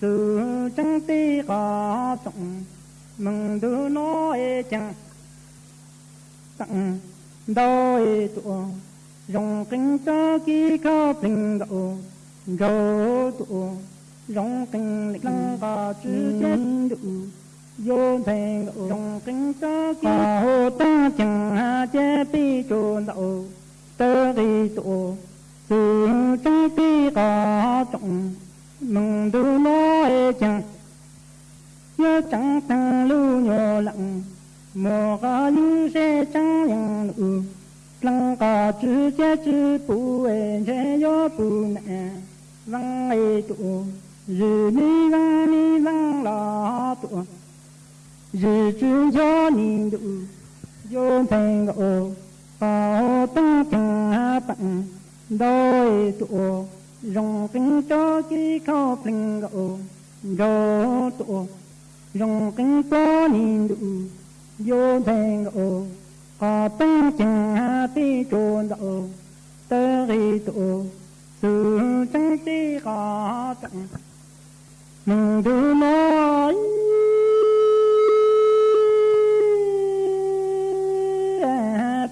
xwm tseeb tij qhov tsoom. Moog ntug no es ceev teej ntau es tuaj zoo qees txoj kev kho pleeg nkaus nraug tuaj zoo qees leej qhov tswv ciab ntuj yuav ntxhais nkauj zoo qeeb tsob kib, qhov hauv teeb ceev ces peb tsuas ntawm tawg qis tuaj, xwm tseeb tib qhov tsoom, moos ntuj no es ceev, yuav tseem teeg lub nyuag leej, muaj qhov ywg seb tseeb yeej nus, dleej qhov tswv ces tswv puv es ntshe yuav puv nam, veej es tuaj, zwm mi veej mi veej los tuaj, zwm tswv ncho nis ntuj, yuav ntxhais nkauj, qhov teeb ceev peem ntau es tuaj, zoo qeeb tsob kib khauj plees nkauj, nraug tuaj, zoo qeeb plob nis ntuj, yuav ntxhais nkauj, qhov teeb ceev peb tsuas ntawm tawg qis tuaj, xwm tseeb tib qhov tsoom, moos ntuj no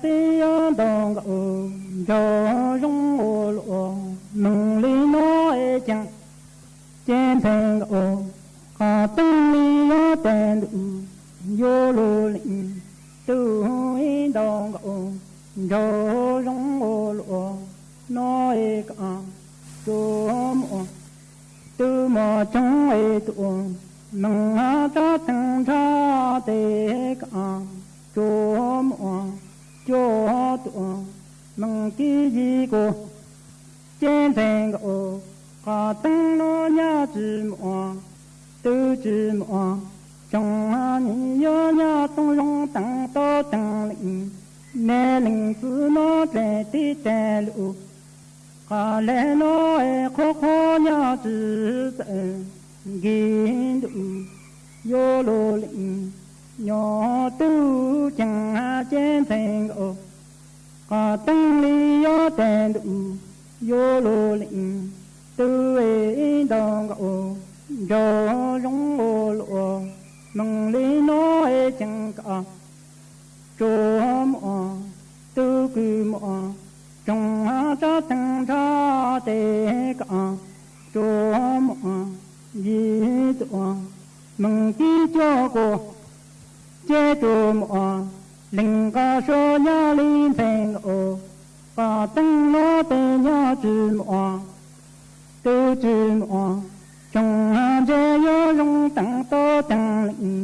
peb yuav ntau nkaus, nraug zoo ua luaj, moos li no es ceev, ces ntxhais nkauj, qhov teeb li yuav tes ntuj, yuav luag leej twg ib ntau nkaus, nraug zoo ua luaj, no es kom tsuas muaj, twb muaj tsoom es tuaj, moos tsob teeb nrhab tes kom tsuas muaj, cuaj tuaj, moos kib yig kuj, ces ntxhais nkauj, qhov teeb no nyaj tsis muaj, twb tsis muaj, tsoom nim yuav nyaj tooj zoo teev tau teev leej, nej leej txiv no dlej tib teg lus, qhov lej no es qhuav qhuav nyaj tsis txawm nkig ntuj, yuav luag leej nyuag tub ceev ces ntxhais nkauj, qhov teeb li yuav tes ntuj, yuav luag leej twg ib ntau nkaus, nraug zoo ua luaj, moos li no es ceev kom tsuas muaj, twb kws muaj, tsoom tsob teeb nrhab tes kom tsuas muaj, yig tuaj, moos kib cuaj kuj, ces tsuas muaj, leej qhov suav nyaj li ntxhais nkauj, qhov teeb no tes nyaj tsis muaj, twb tsis muaj, tsoom ntse yuav zoo teev tau teev leej,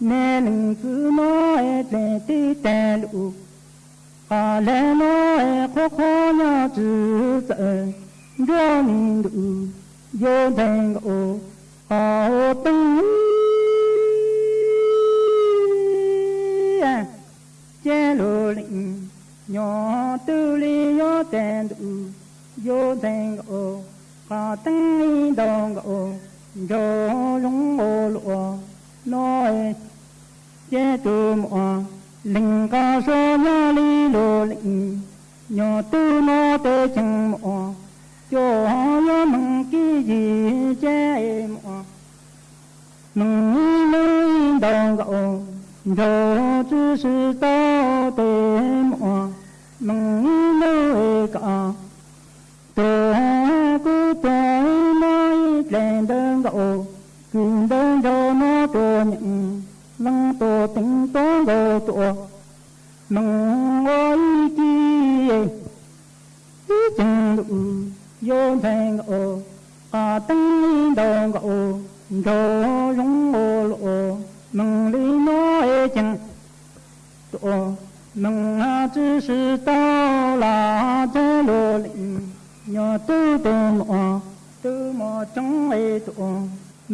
nej leej txiv no es dlej tib teg lus, qhov lej no es qhuav qhuav nyaj tsis txawm nruab nis ntuj, yuav ntxhais nkauj, qhov teeb ces luag leej nyuag twg li yuav tes ntuj, yuav ntxhais nkauj, qhov teeb ib ntau nkaus, nraug zoo ua luaj, no ces tsuas muaj, leej qhov suav nyaj li luag leej nyuag twg no tes ceev muaj, cuaj yuav moos kib yig ces muaj, moos ib lub ib ntau nkaus, nraug tsis sib tau tes muaj, moos ib lub es kom tuag, kuj tuag ib mob ib dlej ntawd nkaus, kws ntawd nraug no tuag nyeem, leej tuag teev tuab nkaus tuaj, moos ua ib kib ib ceev ntuj, yuav ntxhais nkauj, qhov teeb ib ntau nkaus, nraug zoo ua luaj, moos li no es ceev tuaj, moos tsis sib tau los ces luag leej nyuag twg tes muaj, twb muaj tsoom es tuaj,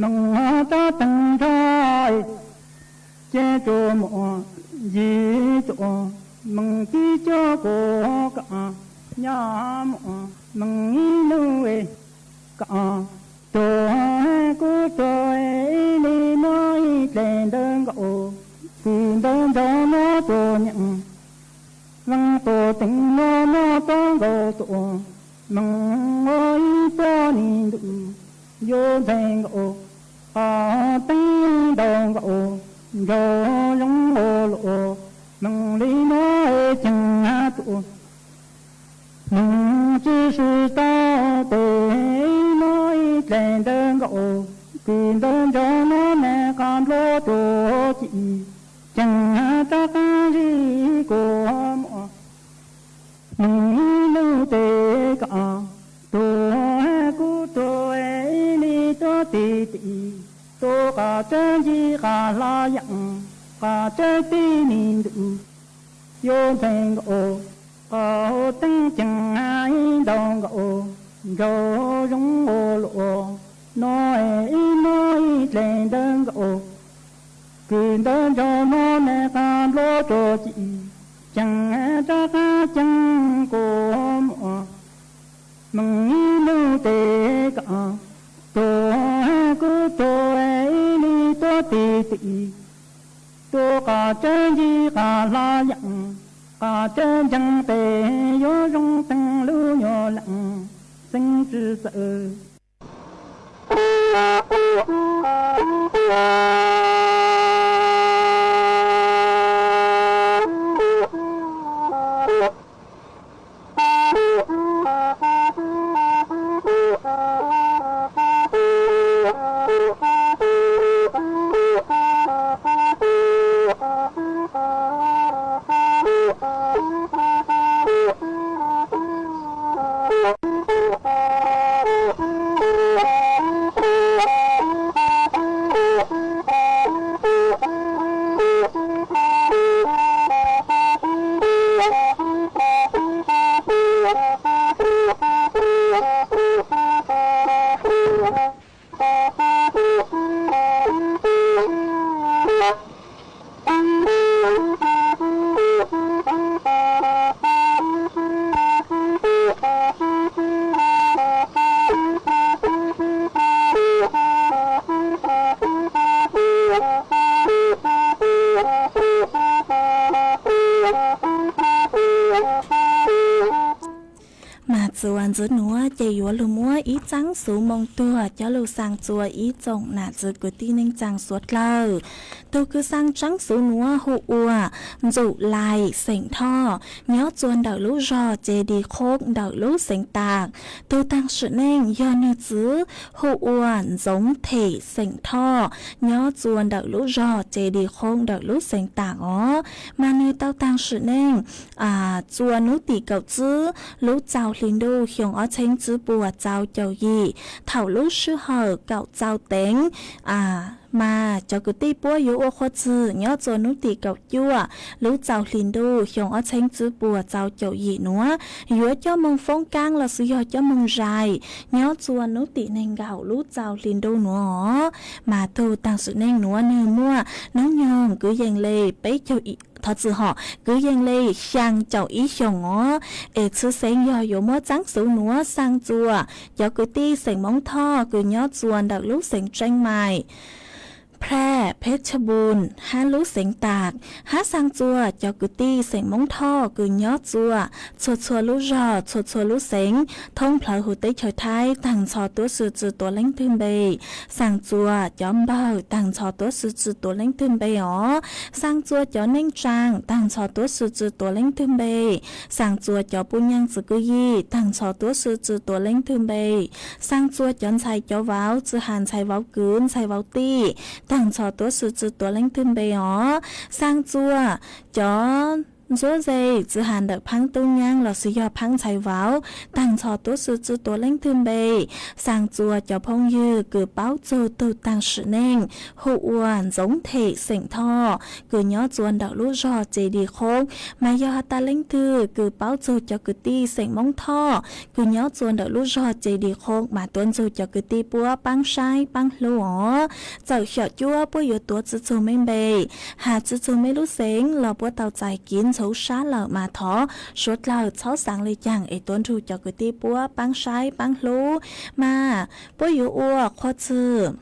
moos tsob teeb nrhab ces tsuas muaj, yig tuaj, moos kib cuaj kuj kom nyaj muaj, moos ib lub es kom tuag, kuj tuag ib li mob ib dlej ntawd nkaus, kws ntawd nraug no tuag nyeem, leej tuag teev no mob tuab nkaus tuaj, moos ua ib pob nis ntuj, yuav ntxhais nkauj, qhov teeb ntau nkaus, nraug zoo ua luaj, moos li no es ceev tuaj, moos tsis sib tau tes mob ib dlej ntawd nkaus, kws ntawd nraug no nws qhov nplooj tuaj Ceev rov qab zib kua muam, meem ib lub tes kom tuag, kuv tuag ib li tuab tig tim, tuag qas tsawb ncig qas hla yeem, qas tsawb tib me ntuj yuav nplees nkaus, qas hauv teeb ceev ib ntaus nkaus, nraug zoo ua luaj no, ib hnub ib dleg ntawd nkaus, kws ntawd nraug no nws qas nplob rua ci, ceev rov qab ceev kua muam, meem ib lub tes kom tuag, kuv tuag ib li tuab tig tim, tuag qas tsawb ncig qas hla yeem, qas tsawb ntseeg tes yuav zoo teeg lub nyuag leej xeeb tsi txawm. Mas txuas ntxiv nuav ces yuav lug muab ib txaab xuv moo tuag coj lug xaa txua ib tsoom nam txiv kwv tij neej tsaa suav dlawg. Tug kws xaa tsaab xuv nuav hu ua Ntsum Lais xeem Thoj, nyob txua ntawm lub zog Ces Dis Khoob ntawm lub xeev Tam. Tug taag sim neej yog nwg txiv hu ua Ntxoov Them xeem Thoj, nyob txua ntawm lub zog Ces Dis Khoob ntawm lub xeev Tam os. Mas nwg tau taag sim neej txua nub tim kaum tsib lub txaus hli ntuj xyoo ob txheeb tsib puas txaus caum yim, thaum lub sij hawm kaum txaus teev. Mas cov kwv tij puab yuav ua qhua txwg nyob txua nub tim kaum cuaj lub txaus hli ntuj xyoo ob txheeb tsib puas txaus caum yim nuav, yuav coj moog foob kaab lossis yog coj moog zais nyob txua nub tim neeg nkaum lub txaus hli ntuj nuav os. Mas tug taag sim neej nuav nwg muaj nub nyoog kwv yees le peb caug, thov txim hom, kwv yees le xyaa caum ib xyoos os. Es txhwv xeev yog yuav muab txaab xuv nuav xaa txua cov kwv tij xeem Moob Thoj kws nyob txua ntawm lub xeev Tseeb Mais, Phaj, Phej Tshaj Npun hab lub xeev Tam, hab xaa txua cov kwv tij xeem Moob Thoj kws nyob txua txhua txhua lub zog txhua txhua lub xeev thoob plawg huv teb chaws Thaib taag nrho tuab si tsi tuav leej twg npe. Xaa txua cov npawg taag nrho tuab si tsi tuav leej twg npe os. Xaa txua cov neej tsaa taag nrho tuab si tsi tuav leej twg npe. Xaa txua cov puj nyaaj txiv kwj yij taag nrho tuab si tsi tuav leej twg npe. Xaa txua cov ntxhais cov vauv tsi has ntxhais vauv kwv ntxhais vauv tij taag nrho tuab si tsi tuav leej twg npe os. Xaa txua cov ntsuab ze tsi has ntawm phaab tub nyaab lossis yog phaab ntxhais vauv taag nrho tuab si tsi tuav leej twg npe. Xaa txua cov phooj ywg kws paub txug tug taag sim neej hu ua Ntxoov Them xeem Thoj kws nyob txua ntawm lub zog Ces Dis Khoob. Mas yog has tas leej twg kws paub txug cov kwv tij xeem Moob Thoj kws nyob txua ntawm lub zog Ces Dis Khoob mas tuav ntxug cov kwv tij puab paab saib paab hlub os. Txawm xyom cuab puab yuav tuav tsi txug mej npe, has tsi txug mej lub xeev los puab tau txais kiv ntxhuv sab lawm mas thov suav dlawg txhob xaav le caag es tuav ntxug cov kwv tij puab paab saib paab hlub. Mas puab yuav ua qhua txwg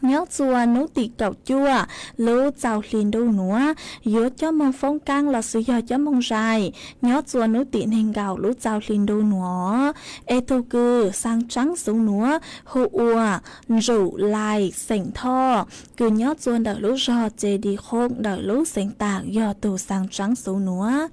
nyob txua nub tim kaum cuaj lub txaus hli ntuj nuav, yuav coj moog foob kaab lossis yog coj moog zais nyob txua nub tim neeg nkaum lub txaus hli ntuj nuav. Es tug kws xaa tsaab xuv nuav hu ua Ntsum Lais xeem Thoj kws nyob txua ntawm lub zog Ces Dis Khoob ntawm lub xeev Tam yog tug xaa tsaab xuv nuav.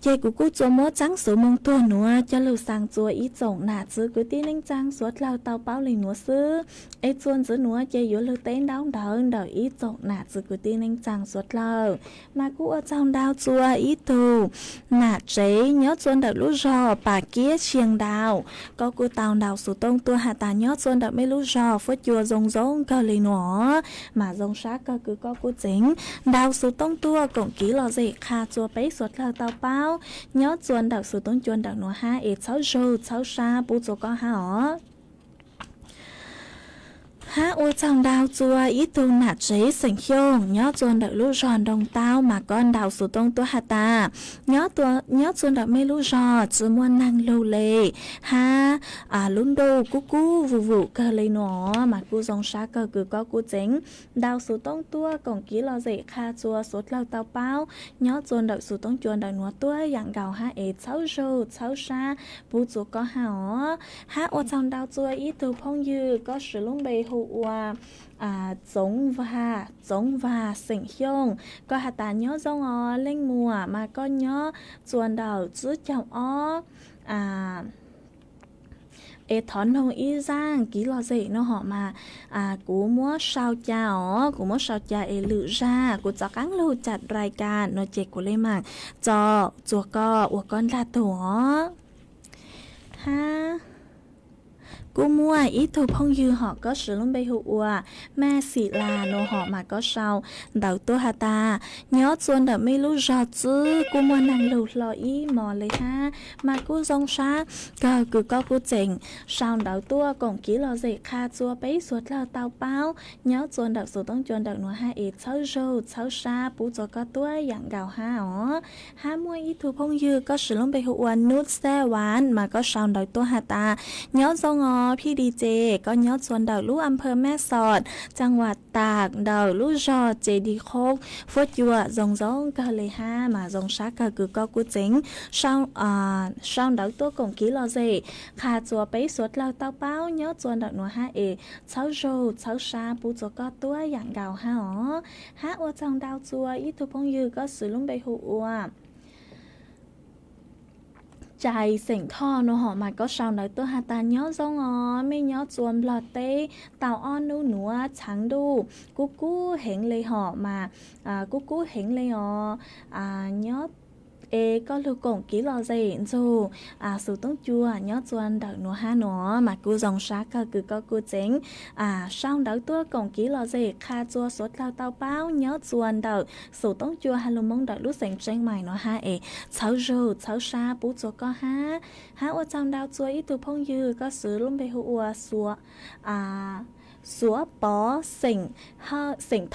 Ces kuv kuj tsuas muab txeeb xuv moo tuag nuav coj lug xaa txua ib tsoom nam txiv kwv tij neej tsaa suav dlawg tau paub le nuav xwb. Es txuas ntxiv nuav ces yuav lug teb ntaub ntawv ntawm ib tsoom nam txiv kwv tij neej tsaa suav dlawg. Mas kuj ua tsaug ntau txua ib tug nam tsev nyob txua ntawm lub zog Pas Kiab Sia Ntaus, koj kuj tau ntaus xuv tooj tuaj has tas nyob txua ntawm mej lub zog fuab cua zoo zoo kawg le nuav. Mas zoo sab kawg kws koj kuj tseem ntaus xuv tooj tuaj koom kev lom zem qha txua peb suav dlawg tau paub nyob txua ntawm xuv tooj cua ntawm nuav hab es txhawb zug txhawb sab pub txua koj hab os. Hab ua tsaug ntau txua ib tug nam tsev xeem Xyooj nyob txua ntawm lub zog Nroog Taub, mas koj ntaus xuv tooj tuaj has tas nyob txua ntawm mej lub zog tsi muaj neeg lug le hab lub ntuj kub kub vum vum kawg le nuav. Mas kuj zoo sab kawg kws koj kuj tseem ntaus xuv tooj tuaj koom kev lom zem qha txua suav dlawg tau paub nyob txua ntawm xuv tooj cua ntawm nuav tuab yaam nkaus hab es txhawb zug txhawb sab pub txua koj hab os. Hab ua tsaug ntau txua ib tug phooj ywg koj siv lub npe hu ua Txoov Vag, Txoov Vag xeem Xyooj, koj has tas nyob zoo os leej muam, mas koj nyob txua ntawm tsib caug ob es thov noog ib zaaj kev lom zem no hom mas kuv muab sau ca os, kuv muab sau ca es lwm zag kuv rov qaab lug ca rai ka no ces kuv le maam tso txua koj ua koj ntaag tug os. Hab kuj muaj ib tug phooj ywg hom koj siv lub npe hu ua Maj Xim Las no hom mas koj sau ntawv tuaj has tas nyob txua ntawm mej lub zog tsib kuj muaj neeg lug hlo ib mos le hab. Mas kuj zoo sab kawg kws koj kuj tseem sau ntawv tuaj koom kev lom zem qha txua peb suav dlawg tau paub nyob txua ntawm xuv tooj cua ntawm nuav hab es txhawb zug txhawb sab pub txua koj tuab yaam nkaus hab os. Hab muaj ib tug phooj ywg koj siv lub npe hu ua Nub Xab Vav mas koj sau ntawv tuaj has tas nyob zoo os Phij Di Ces, koj nyob txua ntawm lub Amphaw Maj Xom, Caaj Vam Tam ntawm lub zog Ces Di Khoob, fuab cua zoo zoo kawg le hab. Mas zoo sab kawg kws koj kuj tseem sau ntawv tuaj koom kev lom zem qha txua peb suav dlawg tau paub nyob txua ntawm nuav hab es txhawb zug txhawb sab pub txua koj tuab yaam nkaus hab os. Hab ua tsaug ntau txua ib tug phooj ywg koj siv lub npe hu ua Cais xeem Thoj no hom mas koj sau ntawv tuaj has tas nyob zoo os, mej nyob txua Nplog teb tau ob nub nuav tshav ntuj kub kub heev le hom mas, kub kub heev le os, nyob es koj lug koom kev lom zem ntxug xuv tooj cua nyob txua ntawm nuav hab no mas kuj zoo sab kawg kws koj kuj tseem sau ntawv tuaj koom kev lom zem qha txua suav dlawg tau paub nyob txua ntawm xuv tooj cua ha lug moob ntawm lub xeev Tseeb Mais no hab es txhawb zug txhawb sab pub txua koj hab. Hab ua tsaug ntau txua ib tug phooj ywg koj siv lub npe hu ua Xuav Pov xeem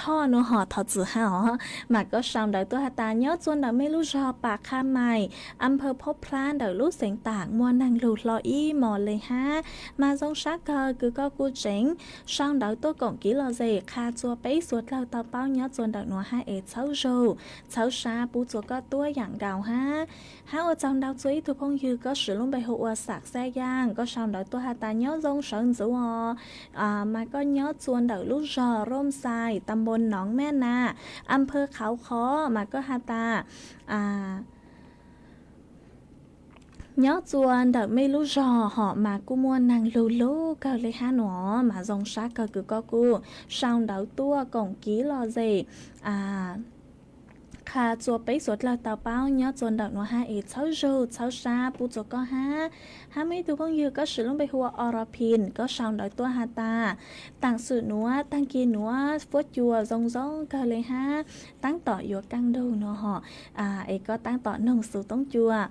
Thoj no hom thov txim hab os, mas koj sau ntawv tuaj has tas nyob txua ntawm mej lub zog Pas Qha Mais, Amphaw Phob Plab ntawm lub xeev Tam muaj neeg lug hlo ib mos le hab. Mas zoo sab kawg kws koj kuj tseem sau ntawv tuaj koom kev lom zem qha txua peb suav dlawg tau paub nyob txua ntawm nuav hab es txhawb zug txhawb sab pub txua koj tuab yaam nkaus hab. Hab ua tsaug ntau txua ib tug phooj ywg koj siv lub npe hu ua Xam Xab Yaaj, koj sau ntawv tuaj has tas nyob zoo sawv ntxuv os, mas koj nyob txua ntawm lub zog Rooj Xais, Tambo Noov Maj Nas, Amphaw Qhauv Qhov, mas koj has tas nyob txua ntawm mej lub zog hom mas kuj muaj neeg lug lug kawg le hab no, mas zoo sab kawg kws koj kuj sau ntawv tuaj koom kev lom zem qha txua peb suav dlawg tau paub nyob txua ntawm nuav hab es txhawb zug txhawb sab pub txua koj hab. Hab muaj ib tug phooj ywg koj siv lub npe hu ua Oro Phin, koj sau ntawv tuaj has tas taam sim nuav taag kis nuav fuab cua zoo zoo kawg le hab, taab tom yuav kaaj ntug no hom, es koj taab tom noog xuv tooj cua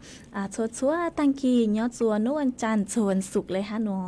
txhua txhua taag kis nyob txua nub ua cas txhua xum le hab no,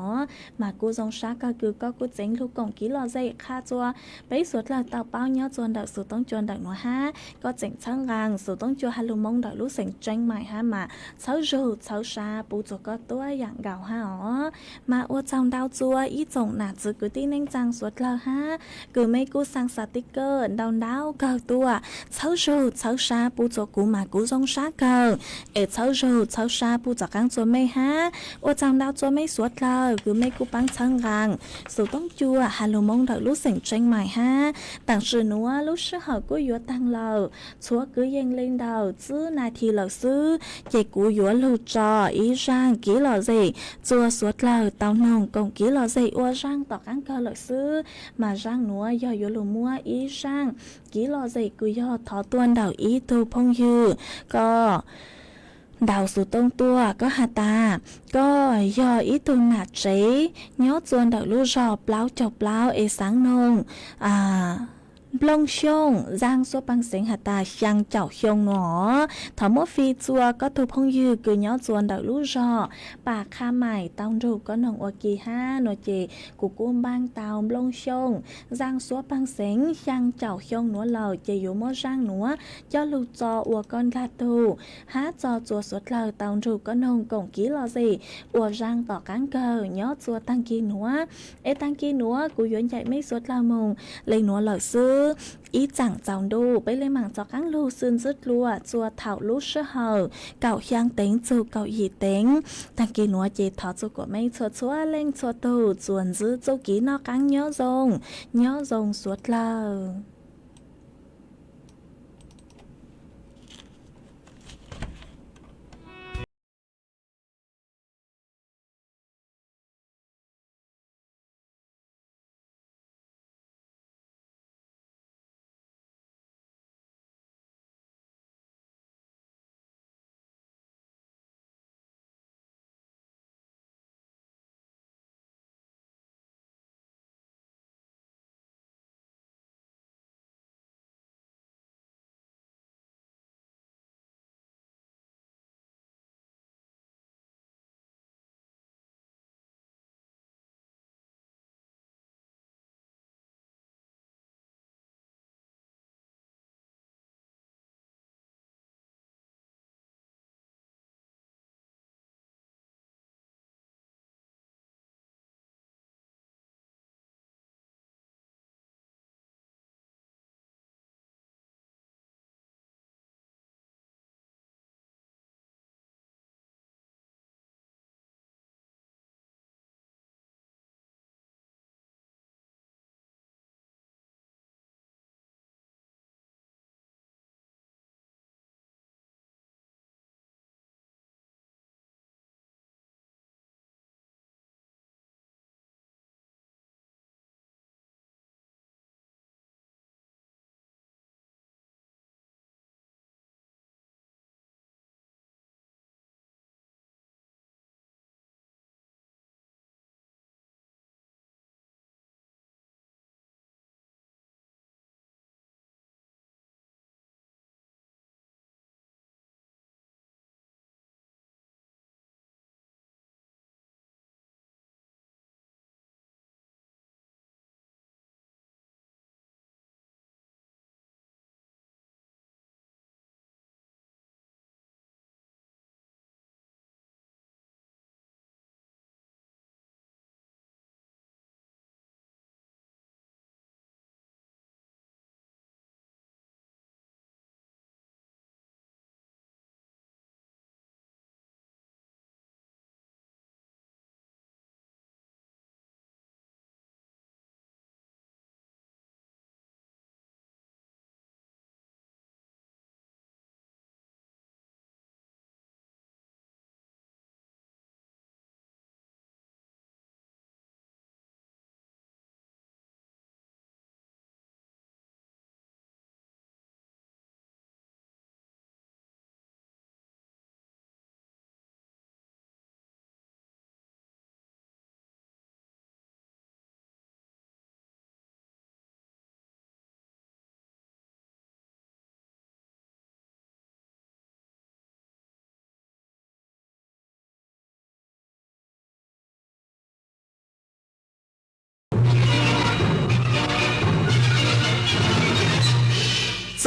mas kuj zoo sab kawg kws koj kuj tseem lug koom kev lom zem qha txua peb suav dlawg tau paub nyob txua ntawm xuv tooj cua ntawm nuav hab. Koj tseem txhawb nqaa xuv tooj cua ha lug moob ntawm lub xeev Tseeb Mais hab mas txhawb zug txhawb sab pub txua koj tuab yaam nkaus hab os. Mas ua tsaug ntau txua ib tsoom nam txiv kwv tij neej tsaa suav dlawg hab, kws mej kuj xaa xav tib kawj ntau ntau kawg tuaj txhawb zug txhawb sab pub txua kuv mas kuv zoo sab kawg, es txhawb zug txhawb sab pub txav qaab txua mej hab. Ua tsaug ntau txua mej suav dlawg kws mej kuj paab txhawb nqaa xuv tooj cua ha lug moob ntawm lub xeev Tseeb Mais hab. Taam sim nuav lub sij hawm kuj yuav taag lawm, Yuav kwv yees li ntawm tsib nas this lawm xwb ces kuv yuav lug tso ib zaaj Kiv Lom Zem txua suav dlawg tau noog koom Kiv Lom Zem ua zaaj tom qaab kawg lawm xwb. Mas zaaj nuav yog yuav lug muab ib zaaj Kiv Lom Zem kws yog thov tuaj ntawm ib tug phooj ywg, koj ntaus xuv tooj tuaj, koj has tas koj yog ib tug nam tsev nyob txua ntawm lub zog plaub caug plaub es xaav noog Nplooj Xyooj zaaj suab paag xeev has tas xyaa caum xyoo nuav. Thov muab fij txua koj tug phooj ywg kws nyob txua ntawm lub zog Pas Qha Maim tau nrug koj noog ua ke hab no ces kuv kuj npaaj tau Nplooj Xyooj zaaj suab paag xeev xyaa caum xyoo nuav lawm ces yuav muab zaaj nuav coj lug tso ua koj dlaag tug hab tso txua suav dlawg tau nrug koj noog koom Kiv Lom Zem ua zaaj tom qaab kawg nyob txua taag kis nuav. Es taag kis nuav kuv yuav ncaim mej suav dlawg moog le nuav lawm xwb. Ib tsaam txaus ntuj peb le maam rov qaab lug xwb ntxwb dlua txua thaum lub sij hawm kaum xyaa teev txug kaum yim teev. Taag kis nuav ces thov txug kuas mej txhua txhua leej txhua tug txuas ntxwb txuj kev noj qaab nyob zoo, nyob zoo suav dlawg.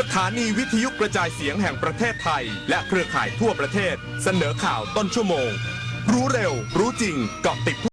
สถานีวิทยุกระจายเสียงแห่งประเทศไทยและเครือข่ายทั่วประเทศเสนอข่าวต้นชั่วโมง รู้เร็ว รู้จริง เกาะติดทุก